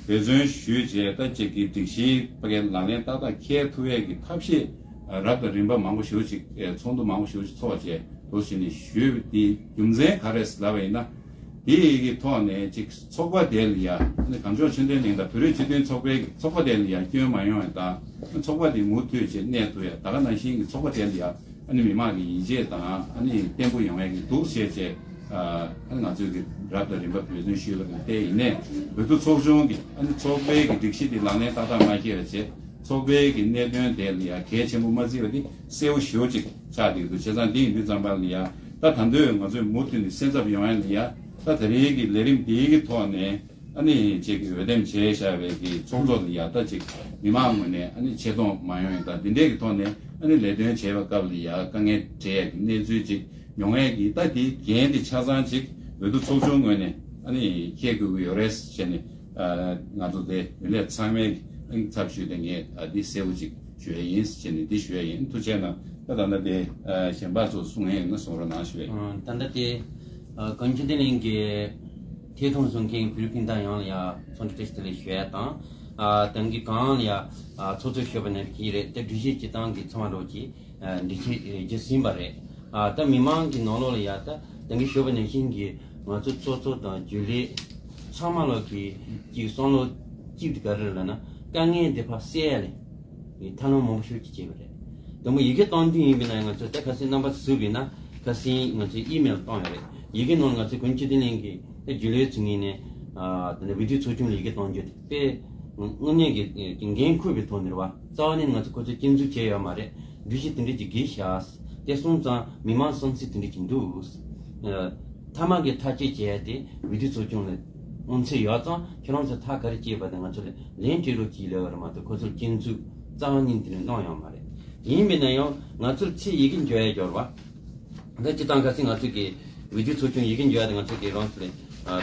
འབད་བརྩོན་ཞུས་བྱས་ད་ཅིག་གི་སྒྲིག་གཞི་ཕ་གའི་ལག་ལེན་ཏག་ཏག་འཁེལ་ཐུབ་ཡས་ཀྱི་ཐབས་ཤེས་ཨ་རབ་དང་རིམ་པ་མང་པོ་ཞེ་པོ་ཅིག་ཨ་ཚོགས་འདུ་མང་པོ་ཞེ་པོ་ཅིག་ཚོགས་བྱས་འདུག་བཞིན་ཞུས་པ་དེ་རྒྱུ་མཚན་ག་རེ་ཟེར་ལབ་པ་ཡིན་ན། དེའི་གི་ཐོག་ནས་ཅིག་ཚོགས་པ་དེ་ལ་ཡ་ཨ་ནི་གངས་ལྗོངས་ཆོས་ལྡན་གླིང་དང་བོད་རིགས་སྤྱི་མཐུན་ཚོགས་པའི་ཚོགས་པ་དེ་ལ་ཡ་སྐྱོན་མ་ཡོང་ཡ་དང་། ཚོགས་པ་དེ་མུ་མཐུད་ཅིག་གནས་ཐུབ་ཡ། ད་ག་ནང་བཞིན་གྱི་ཚོགས་པ་དེ་ལ་ཡ་ཨ་ནི་མི་མང་གི་ཡིད་ཆེས་དང་ཨ་ནི་བརྟན་པོ་ཡོང་ཡ་གི་འདུག་ཟེར་བྱས། ཨ་ནི་ང་ཚོས་གི་རབ་དང་རིམ་པ་འབད་བརྩོན་ཞུས་པ་དང་། དེ་ཡིན་ནའི་འོས་བསྡུ་ཚོགས་ཆུང་གི་ཨ་ནི་ཚོགས་པའི་གི་སྒྲིག་གཞི་དེ་ལག་ལེན་ཏག་ཏག་མ་འཁེལ་བ་བྱས། ཚོགས་པའི་གི་གནད་དོན་དེ་ལ་ཡ་གལ་ཆེན་པོ་མ་བརྩི་བ་དེ་གསལ་བོ་ཞེ་པོ་ཅིག་ཆགས་བསྡད་འདུག་བྱས་ཙང་འདི་ཡིན་དུས་ཙམ་པ་ལ་ཡ་ད་ད་འདོད་ང་ཚོས་མུ་མཐུད་ནས་སེམས་འཚབ་ཡོང་ཡ་ལ་ཡ། ད་ད་རེས་ཀྱི་ལས་རིམ་འདིའི་གི་ཐོག་ནས་ཨ་ནི་ཅིག་འོས་འདེམས་བྱས་བཞག་པའི་གི་ཚོགས་གཙོ་ལ་ཡ་ད་ཅིག་མི་མང་ངོས་ནས་ཨ་ནི་ཆེ་མཐོང་མ་ཡོང་ཡ་དང་། འདི་འདྲའི་གི་ཐོག་ནས་ཨ་ནི་ལས་དོན་བྱས་པའི་སྐབས་ལ་ཡ་དཀའ་ངལ་འཕྲད་ཡ་གི་གནས་ཚུལ་ཅིག་ཡོང་ཡ་གི། ད་དེའི་འགན་དེ་ཆ་ཚང་ཅིག་འོས་བསྡུ་ཚོགས་ཆུང་ངོས་ནས་ཨ་ནི་འཁྱེར་དགོས་ཀྱི་ཡོད་རེད་ཟེར་ནས། ང་ཚོ་དེ་རྒྱུན་ལས་ཚང་མའི་ཚབ་ཞུས་ཏེ་ངས་འདི་གསལ་པོ་ཅིག་ཞུ་ཡ་ཡིན་ཟེར་ནས་འདི་ཞུ་ཡ་ཡིན། ཐུགས་རྗེ་གནང་། ད་ད་ལྟ་དེ་གཞན་པ་ཚོ་གསུང་ཡ་ཡིན་ན་གསུང་རོགས་གནང་ཞུ་ཡ་ཡིན། ད་ལྟ་དེ་གངས་ལྗོངས་ཆོས་ལྡན་གླིང་གི་ཐད་གཏོང་བཟོ་མཁན་བོད་རིགས་སྤུན་ཟླ་ཡོངས་ལ་ཡ་འཚམས་འདྲི་བཀྲ་ཤིས་བདེ་ལེགས་ཞུ་ཡ་དང་། དེང་གི་གང་ལ་ཡ་ཚོགས་གཙོ་ཞུས་པ་ནས་ཀྱི་རེད། དེ་སྒྲིག་གཞི་སྤྱི་བཏང་གི་ཚང་མ་རོགས་ཀྱིས་འགྲེལ་བཤད་བརྒྱབ་ཟིན་པ་རེད། ད་མི་མང་གི་ནང་ལོགས་ལ་ཡ་ད་དེང་གི་ཞུས་པ་ནང་བཞིན་གྱི་ང་ཚོ་ཚོགས་གཙོ་དང་རྒྱུན་ལས་ཚང་མ་ལོག་གི་གཅིག་བསམ་བློ་གཅིག་དེ་ག་རེ་རེད་ལབ་ན། དཀའ་ངལ་དེ་ཕར་སེལ་ཡ་ལས་ཐབས་ལམ་མང་པོ་ཞིག་ཅིག་བྱས་པ་རེད། དང་པོ་ཡི་གེ་གཏོང་དུས་ཡིན་པ་ན་ང་ཚོས་ད་ཁ་སང་རྣམ་པ་ཚོས་གཟིགས་པ་ཡིན་ན་ཁ་སང་ང་ཚོས་ཨི་མེལ་བཏང་ཡོད་རེད། ཡི་གེ་ནང་ང་ཚོས་གངས་ལྗོངས་ཆོས་ལྡན་གླིང་གི་རྒྱུན་ལས་ཚོའི་ངོས་ནས་ད་ནི་འོས་བསྡུ་ཚོགས་ཆུང་ལ་ཡི་གེ་གཏོང་རྒྱུ་དེ་དཔེ་དངོས་གནས་ཀྱི་འགན་འཁུར་བའི་ཐོག་ནས་རེད་བ། རྩ་བ་ནས་ང་ཚོས་ཁོ་ཚོས་སྐྱོན་འཛུགས་བྱས་ཡོད་མ་རེད། འགྲེལ་བཤད་དེ་འདྲ་ཅིག་བགྱིས་ཤག་དེ་སོང་ཙང་མི་མང་བསམ་ཚུལ་དེ་འདྲ་ཅིག་འདུག་མཐའ་མ་གི་ཐག་གཅོད་བྱས་ཏེ་འོས་བསྡུ་ཚོགས་ཆུང་ལ་དབང་ཚད་ཡོད་ཙང་ཁྱེད་རང་ཚོ་ཐག་ག་རེ་བཅད་པ་དང་ང་ཚོ་ལ་ལན་སྤྲད་རོགས་གྱིས་ལབ་པ་རེད་མ་གཏོགས་ཁོ་ཚོར་སྐྱོན་འཛུགས་རྩ་བ་ཉིད་དེ་ནས་གནང་ཡོད་མ་རེད། ཡིན་པས་ན་ཡང་ང་ཚོར་ཚེ་ཡི་གེ་འབྱོར་ཡ་འབྱོར་བ། ད་སྤྱི་བཏང་ཁ་སང་ང་ཚོ་གི་འོས་བསྡུ་ཚོགས་ཆུང་ཡི་གེ་འབྱོར་ཡ་དེ་ང་ཚོ་གི་རང་ཚོ་ལ་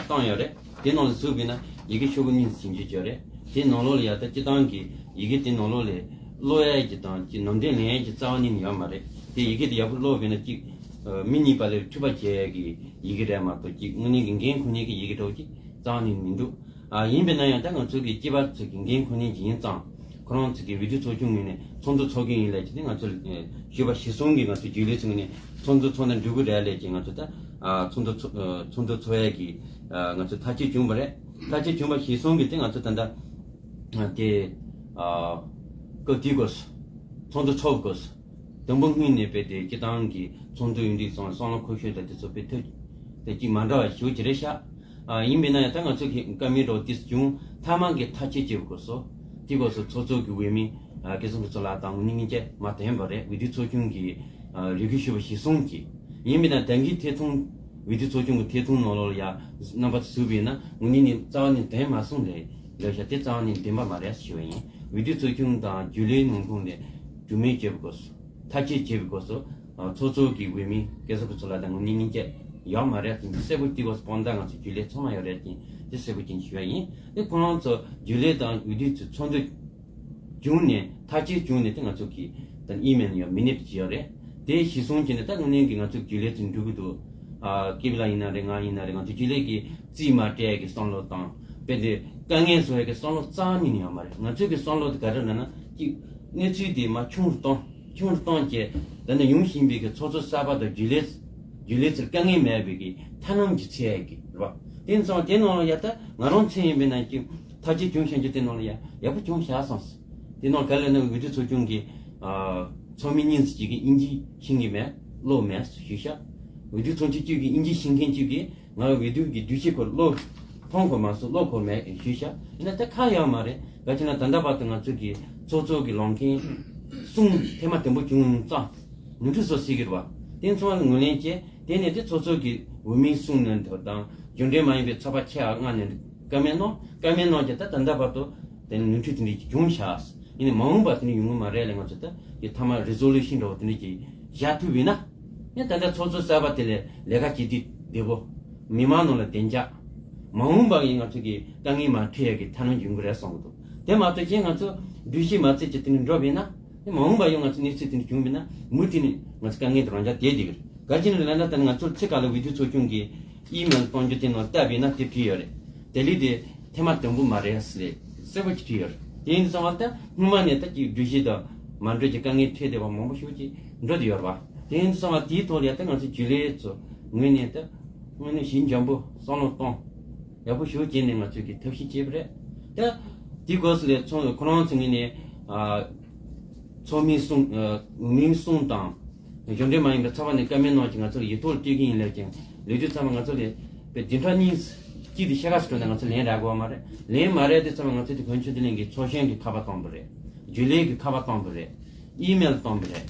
བཏང་ཡོད་རེད། དེ་ནང་ལ་གཟིགས་པ་ཡིན་ན་ཡི་གེ་ཤོག་གུ་གཉིས་ཟིན་གྱི་ཡོད་རེད། དེ་ནང་ལོགས་ལ་ཡ་ད་སྤྱི་བཏང་གི་ཡི་གེ་དེ་ནང་ལོགས་ལ་ཀློག་ཡ་གི་དང་ཅི་ནང་དོན་ལེན་ཡ་གི་རྩ་བ་ཉིད་ནས་ཡོད་མ་རེད། དེ་ཡི་གེ་དེ་ཡག་པོ་ཀློག་པ་ཡིན་ན་ཅིག་མི་གཉིས་བར་ལ་འཁྲུག་པ་བྱེད་ཡ་གི་ཡི་གེ་རེད་མ་གཏོགས་ཅིག་དངོས་གནས་ཀྱི་འགན་འཁུར་མཁན་གྱི་ཡི་གེ་འདྲ་བོ་ཅིག་རྩ་བ་ཉིད་ནས་མི་འདུག་ཨ། ཡིན་པས་ན་ཡང་ད་ང་ཚོ་གི་སྐྱེས་པ་ཚོ་གི་འགན་ཁུར་མཁན་ཅིག་ཡིན་ཙང་། ཁོ་རང་ཚོ་གི་འོས་བསྡུ་ཚོགས་ཆུང་ངོས་ནས་ཚོགས་འདུ་ཚོགས་ཀྱི་ཡིན་ལབ་ཀྱི་དེ་ང་ཚོ་ལ་ཞུས་པ་གཞིར་བཟུང་གིས་ང་ཚོ་རྒྱུན་ལས་ཚོ་ངོས་ནས་ཚོགས་འདུ་ཚོགས་ན་འགྲིག་གི་རེད་ལབ་ཀྱི་ང་ཚོ་ད་ཨ་ཚོགས་འདུ་ཚོགས་ཨ་ཚོགས་འདུ་ཚོགས་ཡས་ཀྱི་ཨ་ང་ཚོ་ཐག་གཅོད་བྱུང་བ་རེད། ཐག་གཅོད་བྱུང་བ་གཞིར་བཟུང་གིས་དེ་ང་ཚོ་ད་ལྟ་ཨ་དེ་ཨ་སྐབས་དེའི་སྐབས་སུ་ཚོགས་འདུ་ཚོགས་སྐབས་སུ་དང་པོ་སྔོན་ནས་དཔེ་དེ་སྤྱི་བཏང་གི་ཚོགས་འདུ་ཡིན་དུས་སོང་བསམ་བློ་འཁོར་ཤོས་དང་དེ་ཚོ་དཔེ་ཐུག་དེ་གཅིག་མ་འདྲ་བ་ཞེ་པོ་ཅིག་རེད་ཤག་ཨ། ཡིན་པས་ན་ཡང་ད་ང་ཚོ་གི་བཀའ་མོལ་འདྲ་བོ་དེ་བྱུང་མཐའ་མ་གི་ཐག་གཅོད་བྱེད་པའི་སྐབས་སུ་དེའི་སྐབས་སུ་ཚོགས་གཙོ་གི་འོས་མི་ཨ་སྐལ་བཟང་ཕུན་ཚོགས་ལགས་དང་ངོས་ནས་སྔོན་ཆད་མ་བཏོན་པ་རེད། འོས་བསྡུ་ཚོགས་ཆུང་གི་ཨ་རེ་སྐུལ་ཞུས་པ་གཞིར་བཟུང་གིས། ཡིན་པས་ན་ད་གིན་ཐད་གཏོང་འོས་བསྡུ་ཚོགས་ཆུང་གི་ཐད་གཏོང་ནང་ལོགས་ལ་ཡ་རྣམ་པ་ཚོས་གཟིགས་པ་ཡིན་ན་ངོས་ནས་ནི་རྩ་བ་ནས་བཏོན་མ་སོང་ལབ་ལབ་ཤག་དེ་རྩ་བ་ནས་བདེན་པ་མ་རེད་ཞུ་བ་ཡིན། འོས་བསྡུ་ཚོགས་ཆུང་དང་རྒྱུན་ལས་ནང་ཁོངས་ནས་གྲོས་མོལ་བྱེད་པའི་སྐབས་སུ། ཐག་གཅོད་བྱེད་པའི་སྐབས་སུ་ཚོགས་གཙོ་གི་འོས་མི་སྐལ་བཟང་ཕུན་ཚོགས་ལགས་དང་ངོས་ནས་སྔོན་ཆད་ཡོད་མ་རེད་ཟེར་གསལ་པོ་དེ་སྐབས་སུ་དཔང་རྟགས་ང་ཚོ་རྒྱུན་ལས་ཚང་མ་ཡོད་རེད་ཅེས་དེ་གསལ་པོ་ཅིག་ཞུ་ཡ་ཡིན། དེ་ཁོ་རང་ཚོ་རྒྱུན་ལས་དང་འོས་བསྡུ་ཚོས་ཚོགས་འདུ་བྱུང་ནས་ཐག་གཅོད་བྱུང་ནས་དེ་ང་ཚོ་གི་ད་ཨི་མེལ་ཡང་མི་ནེབ་ཅིག་ཡོད་རེད། དེ་གཞིར་བཟུང་བྱས་ནས་ད་དངོས་གནས་ཀྱི་ང་ཚོ་རྒྱུན་ལས་ཚོ་འགྲོ་གི་འདུག་ཨ། སྐྱིད་པ་ལགས་ཡིན་ན་རེད། ང་ཡིན་ན་རེད། ང་ཚོ་རྒྱུན་ལས་ཀྱི་རྩིས་མ་སྤྲད་ཡ་གི་བསམ་བློ་དང་དཔེ་དེ་དཀའ་ངལ་བཟོ་ཡ་གི་བསམ་བློ་རྩ་བ་ཉིད་ནས་ཡོད་མ་རེད། ང་ཚོའི་གི་བསམ་བློ་དེ་ག་རེ་ལབ་ན་གཅིག་གནས་ཚུལ་དེ་མར་ཆུང་རུ་གཏོང་། ཆུང་རུ་གཏོང་བྱས་ད་ནི་ཡོང་བཞིན་པའི་གི་ཚོགས་གཙོ་གསར་པ་དང་རྒྱུན་ལས་རྒྱུན་ལས་ཚོར་དཀའ་ངལ་མེད་པའི་གི་ཐབས་ལམ་ཅིག་འཚོལ་ཡ་གི་རེད་བ། དེ་ཚོ་དེ་ནང་ལ་ཡ་ད་ང་རང་མཚོན་ཡིན་པས་ན་གཅིག་ཐག་གཅོད་བྱུང་བཞག་རྒྱུ་དེ་ནང་ལ་ཡ་ཡག་པོ་བྱུང་བཞག་བསམ་སོང་། དེ་ནང་ག་ལ་ནི་འོས་བསྡུ་ཚོགས་ཆུང་གི་ཨ་ཚོགས་མི་གཉིས་ཙམ་ཅིག་གིས་དབྱིན་ཇི་ཤེས་ཀྱི་མེད། ཀློག་མེད་ཞུས་ཤག་འོས་བསྡུ་ཚོགས་ཆུང་གཅིག་གིས་དབྱིན་ཇི་ཤེས་མཁན་གཅིག་གིས་ང་འོས་བསྡུ་གི་གྲོས་གཞི་སྐོར་ཀློག་མཐོང་དགོས་མ་སོང་། ཀློག་དགོས་མེད་ཞུས་ཤག་ཡིན་ན་ད་ཁག་ཡོད་མ་རེད། ག་ཅི་ན་ད་ལྟ་བར་དུ་ང་ཚོ་གི་ཚོགས་གཙོ་གི་ལངས་མཁན་གསུམ་ཐེངས་མ་དང་པོ་བྱུང་ཙང་ནོར་འཁྲུལ་བཟོ་སྲིད་ཀྱི་རེད་བ། དེ་ཚོ་ལ་ངོས་ལེན་བྱས་དེ་ནས་དེ་ཚོགས་གཙོ་གི་འོས་མི་གསུམ་ནས་དང་རྒྱུན་གྲོན་མ་ཡིན་པའི་ཚོགས་པ་ཆེ་བ་ལྔ་ནས་བཀའ་མོལ་གནང་། བཀའ་མོལ་གནང་རྗེས་ད་ད་ལྟ་བར་དུ་དེ་ནས་ནོར་འཁྲུལ་དེ་འདྲ་ཅིག་བྱུང་ཤག་ཡིན་ནའི་མ་འོངས་པ་དེ་འདྲ་ཡོང་གི་མ་རེད་ལ་ང་ཚོ་ད་ཡི་མཐའ་མ་རི་ཛོ་ལུ་ཤིན་འདྲ་བོ་དེ་འདྲ་ཅིག་བཞག་ཐུབ་ཡིན་ན། ཡང་ད་ལྟ་ཚོགས་གཙོ་གསར་པ་དེ་ལས་ལས་ཀ་བྱེད་དུས་བདེ་པོ། མི་མང་ནང་ལ་བདེ་འཇགས། མ་འོངས་པ་ཡིན་ང་ཚོ་གི་དཀའ་ངལ་མ་འཕྲད་ཡ་གི་ཐབས་ལམ་ཡོང་གི་རེད་བསམ་གི་འདུག་དེ་མ་གཏོགས་ཅིག་ང་ཚོ་འགྲུལ་བཞུད་མ་རྩེད་ཀྱི་དེ་ནས་འགྲོ་བས་ན། དེ་མ་འོངས་པ་ཡང་ང་ཚོ་གནས་ཚུལ་དེ་འདྲ་བྱུང་བས་ན་མུ་མཐུད་ནས་ང་ཚོ་དཀའ་ངལ་དེ་རང་འཇགས་བསྡད་བསྡད་ཀྱི་རེད། ག་ཅི་ནས་ལབ་ན་ད་ང་ཚོར་ཚེ་ག་ལ་འོས་བསྡུ་ཚོགས་ཆུང་གི་ཨི་མེལ་གཏོང་རྒྱུ་དེ་ནང་བལྟས་པས་ན་དེ་བྲིས་ཡོད་རེད། དེ་ལས་དེ་ཐེངས་མ་དང་པོ་མ་རེད་ཟེར་གསལ་པོ་ཅིག་བྲིས་ཡོད་རེད། དེ་ཡིན་དུས་ཙང་བ་ད་སྔོན་མ་ནས་ད་ཅིག་འགྲུལ་བཞུད་དང་མ་འགྲོ་ཅིག་དཀའ་ངལ་འཕྲད་བསྡད་པ་མང་པོ་ཞེ་པོ་ཅིག་འགྲོ་བསྡད་ཡོད་རེད་བ། དེ་ཡིན་དུས་ཙང་བ་དེའི་ཐོག་ལ་ཡ་ད་ང་ཚོ་རྒྱུན་ལས་ཚོ་ངོས་ནས་ད་ དངོས་གནས་ཞིབ་འཇམ་པོ་བསམ་བློ་གཏོང་། ཡག་པོ་ཞེ་པོ་བྱས་ནས་ང་ཚོས་ཀྱི་ཐབས་ཤེས་བྱས་པ་རེད། ད་དེའི་སྐབས་སུ་ལས་ཚོ་ཁོ་རང་ཚོའི་ངོས་ནས་ཨ། ཚོགས་མིའི་གསུང་ཨ། མིའི་གསུང་དང་། གཞུང་འབྲེལ་མ་ཡིན་པའི་ཚགས་པར་ནས་བཀའ་མོལ་གནང་བྱས་ང་ཚོ་ལ་ཡིག་ཐོག་ལ་སྤྲད་ཀྱི་ཡིན་ལབ་ཀྱང་ལས་དུས་ཚང་མ་ང་ཚོ་ལས་པའི་བདུན་ཕྲག་གཉིས་གཅིག་དེ་ཤ་ཁ་སུ་འགྲོ་ན་ང་ཚོ་ལན་རག་གི་ཡོད་མ་རེད། ལན་མ་རག་དུས་ཚང་མ་ང་ཚོ་དེ་གོན་ཆུ་དེ་ལེན་གྱི་ཚོགས་གཞོན་གྱི་ཁ་པར་བཏང་པ་རེད། རྒྱུན་ལས་ཀྱི་ཁ་པར་བཏང་པ་རེད། ཨི་མེལ་བཏང་པ་རེད།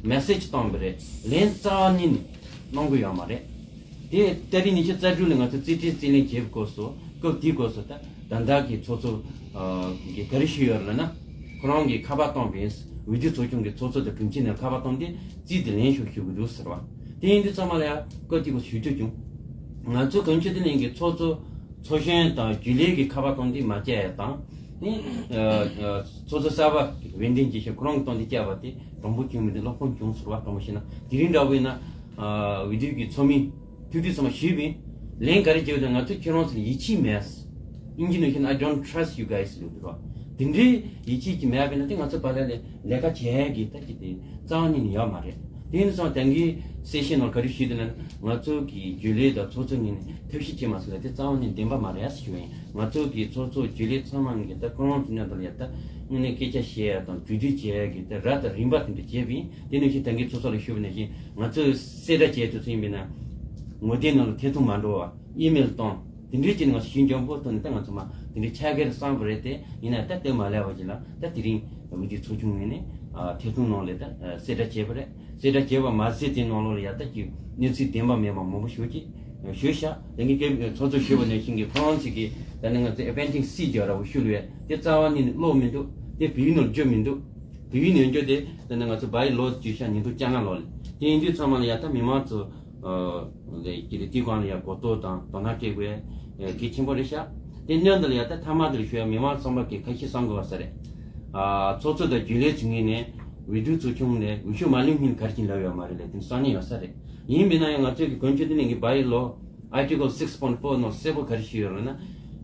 མེ་སེ་ཇི་བཏང་པ་རེད། ལན་རྩ་བ་ཉིད་ནས་གནང་གི་ཡོད་མ་རེད། དེ་ཏ་རིག་ཉི་ཤུ་རྩ་དྲུག་ལ་ང་ཚོ་རྩིས་སྤྲོད་རྩིས་ལེན་བྱེད་པའི་སྐབས་སུ་སྐབས་དེའི་སྐབས་སུ་ད་ད་ལྟ་གི་ཚོགས་གཙོ་གིས་ག་རེ་ཞུས་ཡོད་ལབ་ན། ཁོ་རང་གིས་ཁ་པར་བཏང་བས་འོས་བསྡུ་ཚོགས་ཆུང་གི་ཚོགས་གཙོ་དང་དྲུང་ཆེ་ནས་ཁ་པར་བཏང་སྟེ་རྩིས་དེ་ལེན་ཤོག་ཞུ་གི་འདུག་ཟེར་བ། དེ་ཡིན་དུས་ཚང་མ་ལ་ཡང་སྐབས་དེའི་སྐབས་ཞུ་རྒྱུ་བྱུང་། ང་ཚོ་གོན་ཆུ་དེ་ལེན་གྱི་ཚོགས་གཙོ་ཚོགས་གཞོན་དང་རྒྱུན་ལས་ཀྱི་ཁ་པར་བཏང་སྟེ་མ་བྱས་ཡ་དང་། ནི་ཚོགས་གཙོ་གསར་པ་འོས་འདེམས་བྱེད་ཤོག་ཁོ་རང་གིས་བཏང་སྟེ་བསྐྱལ་བ་དེ་དྲང་པོ་བྱུང་མི་འདུག་སློབ་ཁོང་བྱུང་ཟེར་བ། དྲང་པོ་བཤད་ན་དེ་རིང་འདྲ་བོ་ཡིན་ན་འོས་བསྡུ་གི་ཚོགས་མི་ཐུག་དུས་ཚང་མ་ཞུས་པས། ལན་ག་རེ་བརྒྱབ་ན་ང་ཚོ་ཁྱེད་རང་ཚོ་ལ་ཡིད་ཆེས་མེད། དབྱིན་ཇི་ནང་བཤད་ན། I don't trust you guys ལབ་འདུག་ར། དེ་འདྲའི་ཡིད་ཆེས་ཀྱི་མེད་པས་ན་དེ་ང་ཚོ་བར་ལ་ལས་ལས་ཀ་བྱེད་ཡས་ཀྱི་ད་ཅི་དེ་རྩ་བ་ཉིད་ནས་ཡོད་མ་རེད། དེ་ཡིན་ཙང་དེང་གི་སེ་ཤན་ནང་ག་རེ་ཞུས་འདུག་ན། ང་ཚོ་གི་རྒྱུན་ལས་དང་ཚོགས་གཙོ་ངོས་ནས་ཐབས་ཤེས་བྱེད་མ་ཟེར་ལ་དེ་རྩ་བ་ཉིད་བདེན་པ་མ་རེད་ཟེར་ཞུ་བ་ཡིན། ང་ཚོ་གི་ཚོགས་གཙོ་རྒྱུན་ལས་ཚང་མ་གི་ད་ཁོ་རང་ཚོ་མཉམ་དུ་ལ་ཡ་ད་དངོས་གནས་སྐད་ཆ་བཤད་ཡ་དང་གྲོས་བསྡུར་བྱེད་ཡ་གི་ད་ར་དང་རིམ་པ་དེ་འདྲ་བྱས་པ་ཡིན། དེ་ནང་བཞིན་དེང་གི་ཚོགས་གཙོ་ལ་ཞུས་པ་ནང་བཞིན་ང་ཚོས་གསལ་བསྒྲགས་བྱས་དུས་ཚོད་ཡིན་པས་ན། ངོ་དེབ་ནང་ལ་ཐད་གཏོང་མ་འགྲོ་བ། ཨི་མེལ་བཏང་། དེ་འདྲའི་ཅིག་ང་ཚོ་ཞིབ་འཇམ་པོ་ཐོག་ནས་ད་ང་ཚོ་མ་དེ་འདྲའི་ཆ་ག་རེ་བསམ་པ་རེད་དེ། ཡིན་ན་ད་དེ་མ་ལས་པ་ཅིག་ལ་ད་དེ་རིང་འོས་བསྡུ་ཚོགས་ཆུང་ངོས་ནས་ཐད་གཏོང་ནང་ལ་ད་གསལ་བསྒྲགས་བྱས་པ་རེད། གསལ་བསྒྲགས་བྱས་པ་མ་ཟད་དེ་ནང་ལོགས་ལ་ཡ་ད་ཅིག་གནས་ཚུལ་བདེན་པ་མེད་པ་མང་པོ་ཞིག་ཅིག་ཞུས་ཤག་དེ་གི་སྐད་ཚོགས་གཙོ་ཞུས་པ་ནང་བཞིན་གྱི་ཁོ་རང་ཚོ་གི་ད་ནི་ང་ཚོ་ཨེ་པེན་ཌིག་སི་ཅིག་ཡོད་ར་བོ་ཞུ་ལུས། དེ་རྩ་བ་ཉིད་ནས་ཀློག་མི་འདུག་དེ་བོད་ཡིག་ནང་བསྒྱུར་མི་འདུག་བོད་ཡིག་ནང་བསྒྱུར་དེ་ད་ནི་ང་ཚོ་བ་ཡི་ལོ་བསྒྱུར་ཤག་ཉིས་སྟོང་བཅོ་ལྔ་ལོ་ལ། དེ་ཡིན་དུས་ཚང་མ་ལ་ཡ་ད་མི་མང་ཚོ། ལས་ཀྱི་རེ་དེའི་སྒང་ལ་ཡང་གོ་རྟོགས་དང་དོ་སྣང་སྤྲད་དགོས་གལ་ཆེན་པོ་རེད་ཤག་དེ་སྔོན་དུ་ལ་ཡ་ད་མཐའ་མ་དེར་ཞུ་ཡ་མི་མང་ཚང་མ་གི་ཁ་ཤས་བསམ་དགོས་པ་ས་རེད། ཨ། ཚོགས་གཙོ་དང་རྒྱུན་ལས་ཚོའི་ངོས་ནས་འོས་བསྡུ་ཚོགས་ཆུང་ནས་འོས་ཤོག་མ་བླུགས་སྔོན་ག་རེ་བྱས་ལབ་ཡོད་མ་རེད་ལབ་དེ་བསམ་ཉན་ཡོད་ས་རེད། ཡིན་མིན་ན་ཡང་ང་ཚོས་ཀྱི་གོ་མཆོད་དེ་ནས་ཀྱི་བ་ཡི་ལོ། Article six point four ནང་གསལ་པོ་ག་རེ་ཞུས་ཡོད་ལབ་ན།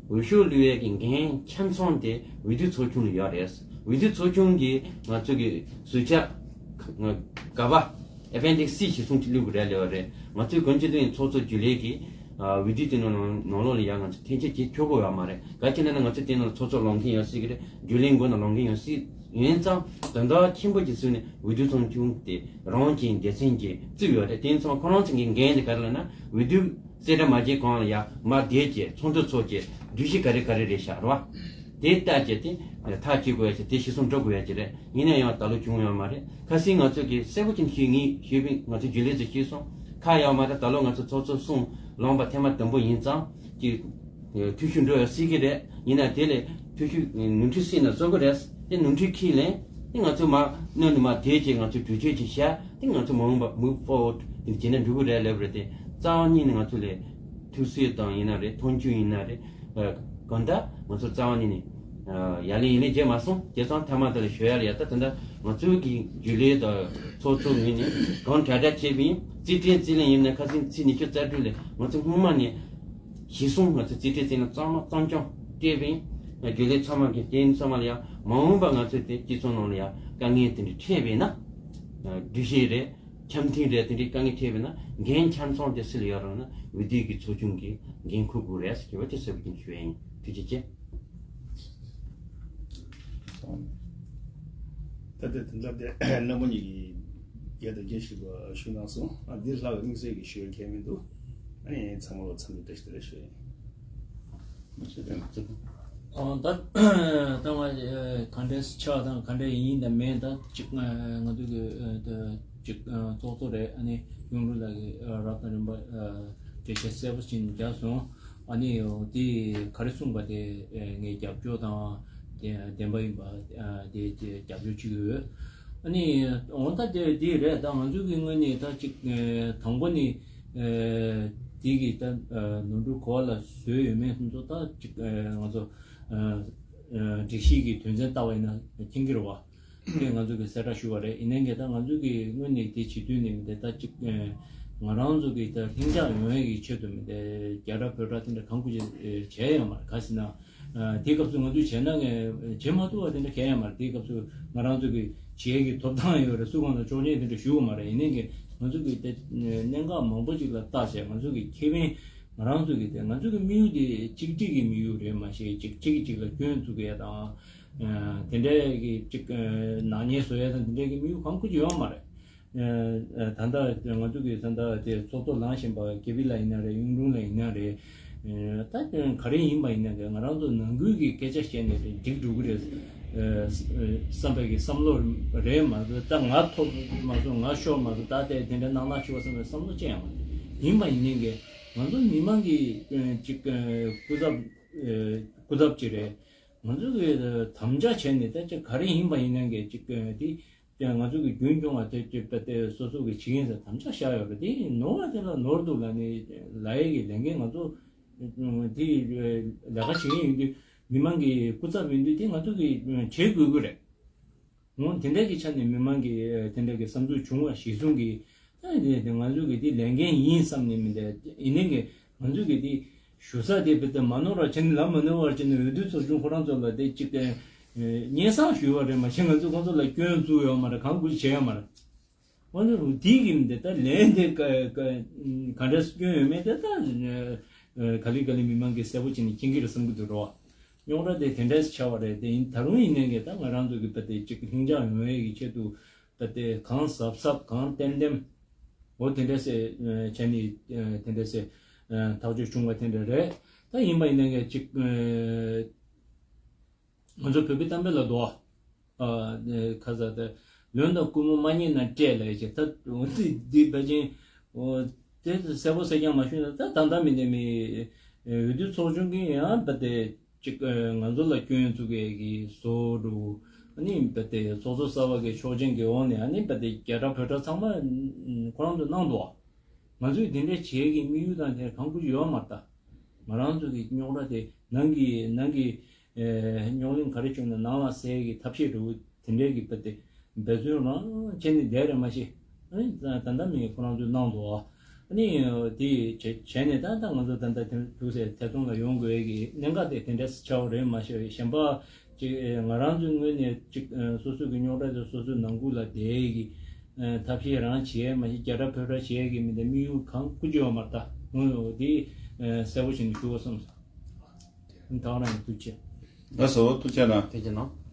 འོས་ཤོག་བླུགས་ཡས་ཀྱི་འགན་ཆ་ཚང་དེ་འོས་བསྡུ་ཚོགས་ཆུང་ལ་ཡོད་རེད། འོས་བསྡུ་ཚོགས་ཆུང་གིས་ང་ཚོ་གི་ཟུར་ཆ་ག་བ། ཨེ་པེན་ཌིག་སི་གཞིར་བཟུང་གིས་བླུགས་དགོས་རེད་ལབ་པ་རེད། ང་ཚོའི་གོ་མཆོད་དེ་ཚོགས་གཙོ་རྒྱུན་ལས་ཀྱིས་འོས་བསྡུ་དེ་ནང་ནང་ལོགས་ལ་ཡང་ང་ཚོ་འཐེན་འཁྱེར་བྱེད་ཆོག་གི་ཡོད་མ་རེད། ག་ཅི་ན་ན་ང་ཚོ་དེ་ནང་ཚོགས་གཙོ་ལངས་མཁན་ཡོད་སྲིད་ཀྱི་རེད། རྒྱུན་ལས་མགོ་ནས་ལངས་མཁན་ཡོད་སྲིད། ཡིན་ཙང་དོན་དག་ཆེན་པོ་ཅིག་བཟོས་ནས་འོས་བསྡུ་ཚོགས་ཆུང་དེ་རང་གི་སྡེ་ཚན་གྱིས་བཙུགས་ཡོད་རེད། དེ་ཡིན་ཙང་ཁོ་རང་ཚོ་གི་འགན་དེ་ག་རེ་ལབ་ན། འོས་བསྡུ་གསལ་བསྒྲགས་མ་བྱས་གོང་ལ་ཡ་མར་བསྡད་བྱས་ཚོགས་འདུ་ཚོགས་བྱས་སྒྲིག་གཞི་ག་རེ་ག་རེ་རེད་ཤག་རེད་བ། དེ་ལྟར་བྱས་ཏེ་ཐག་གཅོད་དགོས་ཡ་ཅིག་དེ་གཞིར་བཟུང་འགྲོ་དགོས་ཡ་ཅིག་རེད། ཡིན་ན་ཡང་ད་ལོ་བྱུང་ཡོད་མ་རེད། ཁ་སང་ང་ཚོ་གིས་གསལ་པོ་ཅིག་ཞུས། ངས་ཞུས་པས་ང་ཚོ་རྒྱུན་ལས་ཚོས་ཤེས་སོང་། ཁ་ཡོད་མ་རེད། ད་ལོ་ང་ཚོ་ཚོགས་གཙོ་གསུམ་ལངས་པ་ཐེངས་མ་དང་པོ་ཡིན་ཙང་ཅིག་འཐུས་ཤོར་འགྲོ་ཡ་སྲིད་ཀྱི་རེད། ཡིན་ན་དེ་ལས་འཐུས་ཤོར་ནོར་འཁྲུལ་སྲིད་ན་བཟོ་གི་རེད། དེ་ནོར་འཁྲུལ་ཁྱེར་ལེན་དེ་ང་ཚོ་མར་སྣོན་དུ་མར་དེ་བྱས་ང་ཚོ་གྲོས་ཆོད་ཅིག་བཞག་དེ་ང་ཚོ་མ་འོངས་པ་move forward དེ་བྱས་ན་འགྲིག་གི་རེད་ལབ་རེད། དེ་རྩ་བ་ཉིད་ནས་ང་ཚོ་ལས་ཐུགས་སྲས་དང་ཡིན་ན་རེད། མཐོང་ཆུང་ཡིན་ན་རེད། གང་ལྟར་ང་ཚོ་རྩ་བ་ཉིད་ནས་ཡ་ལན་ཡིན་ལན་བརྗེད་མ་སོང་། བྱས་ཙང་མཐའ་མ་དེ་ལ་ཞུ་ཡ་ལ་ཡ་ད་ད་ལྟ་ང་ཚོའི་གི་རྒྱུན་ལས་དང་ཚོགས་གཙོ་ངོས་ནས་གང་དྲག་དྲག་བྱས་པ་ཡིན། རྩིས་སྤྲོད་རྩིས་ལེན་ཡིན་ན་ཁ་སང་ཚེས་ཉི་ཤུ་རྩ་དྲུག་ལ་ང་ཚོ་སྔོན་མ་ནས་གཞི་བཟུང་ང་ཚོ་རྩིས་སྤྲོད་རྩིས་ལེན་གཙང་མ་གཙང་རྐྱང་སྤྲད་པ་ཡིན། རྒྱུན་ལས་ཚང་མ་གི་རྟེན་ཚང་མ་ལ་ཡ་མ་འོངས་པ་ང་ཚོས་དེ་སྤྱི་ཚོགས་ནང་ལ་ཡ་དཀའ་ངལ་དེ་འདྲ་འཕྲད་པས་ན་སྒྲིག་གཞི་རེད། འཆམ་མཐུན་རེད། དེ་འདྲའི་དཀའ་ངལ་འཕྲད་པས་ན་འགན་ཆ་ཚང་དེ་སུ་ལ་ཡོད་རེད་ན་འོས་བསྡུ་གི་ཚོགས་ཆུང་གིས་འགན་འཁུར་དགོས་རེད་ཟེར་གྱི་བ་དེ་གསལ་པོ་ཅིག་ཞུ་ཡ་ཡིན། ཐུགས་རྗེ་ཆེ། ད་ལྟ་དེ་འདྲ་དེ་རྣམ་པ་གཉིས་ཀྱིས་བརྒྱ་དང་བརྒྱད་ཅུ་ཞུ་གནང་སོང་། ཨ་འདིར་ལྷག་པའི་དམིགས་བསལ་གྱི་ཞུ་ཡ་གང་མི་འདུག་ཨ་ནི་ཚང་མ་ལ་འཚམས་འདྲི་བཀྲ་ཤིས་བདེ་ལེགས་ཞུ་ཡ་ཡིན། ཨོ་ད་ད་ང་ག་འདྲས་ཆགས་དང་ག་འདྲས་ཡིན་དང་མིན་ད་ཅིག་ང་ཚོ་གི་ཅིག་ཚོགས་གཙོ་རེད། ཨ་ནི་གཡུང་དྲུང་ལགས་ཀྱིས་རབ་དང་རིམ་པ་འགྲེལ་བཤད་གསལ་པོ་ཞིག་བརྒྱབ་སོང་། ཨ་ནི་དེ་ག་རེ་གསུངས་པ་དེ་ངས་རྒྱབ་སྐྱོར་དང་བདེན་པ་ཡིན་པ་དེ་རྒྱབ་སྐྱོར་བྱེད་ཀྱི་ཡོད། ཨ་ནི་འོ་ད་དེ་དེ་རེད། ད་ང་ཚོ་གི་ངོས་ནས་ད་ཅིག་དང་པོ་ནི་དེ་གི་ད་ནོར་འཁྲུལ་ག་པ་ལ་བཟོས་ཡོད་མེད་སོགས་ད་ཅིག་ང་ཚོ། སྒྲིག་གཞི་གི་དོན་ཚན་ལྟ་བ་ཡིན་ན་མཁྱེན་གྱི་རེད་བ། དེ་ང་ཚོ་གི་གསལ་བསྒྲགས་ཞུ་བ་རེད། ཡིན་ནའི་གི་ད་ང་ཚོ་གི་དངོས་གནས་དེ་བྱེད་དུས་ནས་མི་འདི་ད་ཅིག་ང་རང་ཚོ་གི་ད་ལྷིང་འཇགས་ཡོང་ཡས་ཀྱི་ཆེད་དུ་མི་འདི་རྒྱ་གྲ་བོད་གྲ་དེ་འདྲ་གང་དགོས་བྱས་ཡོད་མ་རེད། ག་ཟེར་ན་དེའི་སྐབས་སུ་ང་ཚོས་བྱས་ན་ངས་བྱེད་མ་ཐུབ་པ་དེ་འདྲ་གང་ཡང་མ་རེད། དེའི་སྐབས་སུ་ང་རང་ཚོ་གི་བྱེད་ཀྱི་ཐོབ་ཐང་ཡོད་རེད། སུ་གང་ལ་ཆོག་མཆན་དེ་འདྲ་ཞུ་གི་མ་རེད། ཡིན་ནའི་གི་ང་ཚོ་གི་དེ་གནད་འགག་མང་པོ་ཅིག་ལ་བལྟས་བྱས། ང་ཚོ་གི་ཁེ་ཕན་ང་རང་ཚོ་གི་དེ་ང་ཚོ་གི་དམིགས་ཡུལ་དེ་གཅིག་སྒྲིལ་གྱི་དམིགས་ཡུལ་རེད། མ་གཞི་གཅིག་གཅིག་གིས་གཅིག་ལ་སྐྱོན་འཛུགས་ཡ་དང་། ཨ། དེ་འདྲའི་གི་གཅིག་ཨ། ནག་ཉེས་བཟོ་ཡ་དང་དེ་འདྲའི་གི་དམིགས་ཡུལ་གང་ཁུར་གྱི་ཡོད་མ་རེད། ཨ། ད་ལྟ་ང་ཚོ་གི་ད་ལྟ་དེ་ཚོགས་གཙོ་ལངས་བཞིན་པ་ཀེ་པི་ལ་ཡིན་ན་རེད། གཡུང་དྲུང་ལ་ཡིན་ན་རེད། ཨ། ད་ག་རེ་ཡིན་པ་ཡིན་ན་གི་ང་རང་ཚོ་ནང་ཁུལ་གྱི་སྐད་ཆ་བཤད་ནས་དེ་འགྲིག་འགྲོ་གི་རེད། ཨ། བསམ་པའི་གི་བསམ་བློ་རེད་མ་གཏོགས། ད་ང་ཐོབ་མ་སོང་། ང་ཤོར་མ་སོང་། ད་དེ་དེ་འདྲ་གནང་ན་ཆོག་བསམ་པའི་བསམ་བློ་ཅི་ཡང་མ་རེད། ཡིན་པ་ཡིན་ནའི་གི་ང་ཚོ་མི་མང་གི་ཨ། ཅིག་ཨ། སྐུ་ཚབ་ཨ། སྐུ་ཚབ་ཅིག་རེད། ང་ཚོ་གི་དམ་བཅའ་བྱས་ནས་ད་ཅིག་ག་རེ་ཡིན་པ་ཡིན་ནའི་གི་ཅིག་ཨ། དེ་དེ་ང་ཚོ་གི་རྒྱུན་སྐྱོང་བ་དེ་ཅིག་དཔེ་དེ་སོ་སོ་གི་བྱེད་ཀྱིན་ཟེར་དམ་བཅའ་བཞག་ཡོད་རེད། དེ་ནོར་བ་དེ་ལ་ནོར་འདུག་ལབ་ནས་ལབ་ཡས་ཀྱི་ལས་འགན་ང་ཚོ་དེ་ལས་ཀ་བྱེད་ཀྱིན་ཡོད་དུས། མི་མང་གི་སྐུ་ཚབ་ཡིན་དུས་དེ་ང་ཚོ་གི་བྱེད་དགོས་ཀྱི་རེད། འོ་དེ་འདྲ་གི་ཆ་ནས་མི་མང་གི་དེ་འདྲ་གི་བསམ་ཚུལ་བྱུང་བ་གཞིར་བཟུང་གིས། ད་དེ་དེ་ང་ཚོ་གི་དེ་ལས་འགན་ཡིན་བསམ་ནས་མི་འདུག་ཡིན་ནའི་གི་ང་ཚོ་གི་དེ་ཞུ་ས་དེ་དཔེ་དེ་མ་ནོར་བ་བྱས་ནས་ལམ་མ་ནོར་བ་བྱས་ནས་འོས་བསྡུ་ཚོགས་ཆུང་ཁོ་རང་ཚོ་ལ་དེ་གཅིག་སྙན་སེང་ཞུས་པ་རེད། མ་གཞི་ང་ཚོ་ཁོང་ཚོ་ལ་སྐྱོན་བཙུགས་ཡོད་མ་རེད། གང་དགོས་བྱས་ཡོད་མ་རེད། འོ་ན་དེ་གི་མི་འདུག་ད་ལན་དེ་ག་ག་ག་འདྲས་སྐྱོན་ཡོད་མེད་དེ་ད་ག་ལེ་ག་ལེ་མི་མང་གིས་གསལ་པོ་བྱས་ནས་མཁྱེན་གྱི་རེད་བསམ་གྱི་འདུག་རོ། རྙོག་དྲ་དེ་དེ་འདྲས་ཆགས་པ་རེད། དེ་ཡིན་ད་རུང་ཡིན་ནའི་གི་ད་ང་རང་ཚོ་གི་དཔེ་དེ་གཅིག་ལྷིང་འཇགས་ཡོང་ཡས་ཀྱི་ཆེད་དུ་དཔེ་དེ་གང་གཟབ་གཟབ་གང་ཏན་ཏན་འོ་དེ་འདྲས་སེ་བྱས་ནས་དེ་འདྲས་སེ་ཐག་གཅོད་བྱུང་བ་དེ་འདྲ་རེད། ད་ཡིན་པ་ཡིན་ནའི་གི་གཅིག་ང་ཚོ་བོད་པའི་གཏམ་དཔེ་ལ་འདུག་ཨ། ཁ་ས་དེ་ལོན་དང་ཀུ་མུད་མ་རྙེད་ན་སྤྲད་ལབ་ཡས་ཅིག་ད་འདི་འདི་ཕལ་ཆེར་འོ་དེ་གསལ་པོ་གསལ་རྐྱང་མ་ཞུས་ན། ད་ད་ལྟ་མི་འདི་མི་འོས་བསྡུ་ཚོགས་ཆུང་གིས་ཡང་དཔེ་དེ་ཅིག་ང་ཚོ་ལ་སྐྱོན་བཙུགས་ཡས་ཀྱི་བཟོ་འདྲ། ཨ་ནི་དཔེ་དེ་ཚོགས་གཙོ་གསར་པ་གི་ཆོག་མཆན་གྱི་འོག་ནས་ཨ་ནི་དཔེ་དེ་རྒྱ་གྲྭ་བོད་གྲྭ་ཚང་མ་ཁོ་རང་ཚོ་གནང་འདུག་ང་ཚོས་དེ་འདྲ་བྱེད་ཀྱི་དམིགས་ཡུལ་དང་དེ་གང་དགོས་ཡོད་མ་རེད། ད་ང་རང་ཚོ་གི་རྙོག་དྲ་དེ་ནང་གི་ནང་གི་རྙོག་གླེང་ག་རེ་བྱུང་ན་ནང་ལ་སེལ་གྱི་ཐབས་ཤེས་འདྲ་བོ་དེ་འདྲའི་གི་དཔེ་དེ་འབད་བརྩོན་རང་བྱས་ནས་བསྡད་རེད། མ་གཞི་ཨ་ནི་ད་ལྟ་མི་ཁོ་རང་ཚོས་གནང་འདུག་ཨ་ནི་དེ་བྱས་བྱས་ནས་ད་ལྟ་ང་ཚོ་ད་ལྟ་དེ་འདུག་སེ་ཐད་གཏོང་ལ་ཡོང་དགོས་ཀྱི་གནད་འགག་དེ་དེ་འདྲ་ཆགས་པ་རེད། མ་གཞི་གཞན་པ་ཅིག་ང་རང་ཚོའི་ངོས་ནས་ཅིག་སོ་སོ་གི་རྙོག་དྲ་དེ་སོ་སོའི་ནང་ཁུལ་ལ་བསྡད་ཀྱི་ཐབས་ཤེས་རང་བྱས། མ་གཞི་རྒྱ་གྲྭ་བོད་གྲྭ་བྱས་ཀྱི་མི་དེ་དམིགས་ཡུལ་གང་དགོས་ཀྱི་ཡོད་མ་རེད། ད་ངོས་དེ་གསལ་པོ་བྱས་ནས་ཞུ་དགོས་བསམ་སོང་། ད་ག་རང་ཡིན། ཐུགས་རྗེ་ཆེ། ལགས་སོ། ཐུགས་རྗེ་གནང་། ཐུགས་རྗེ་གནང་།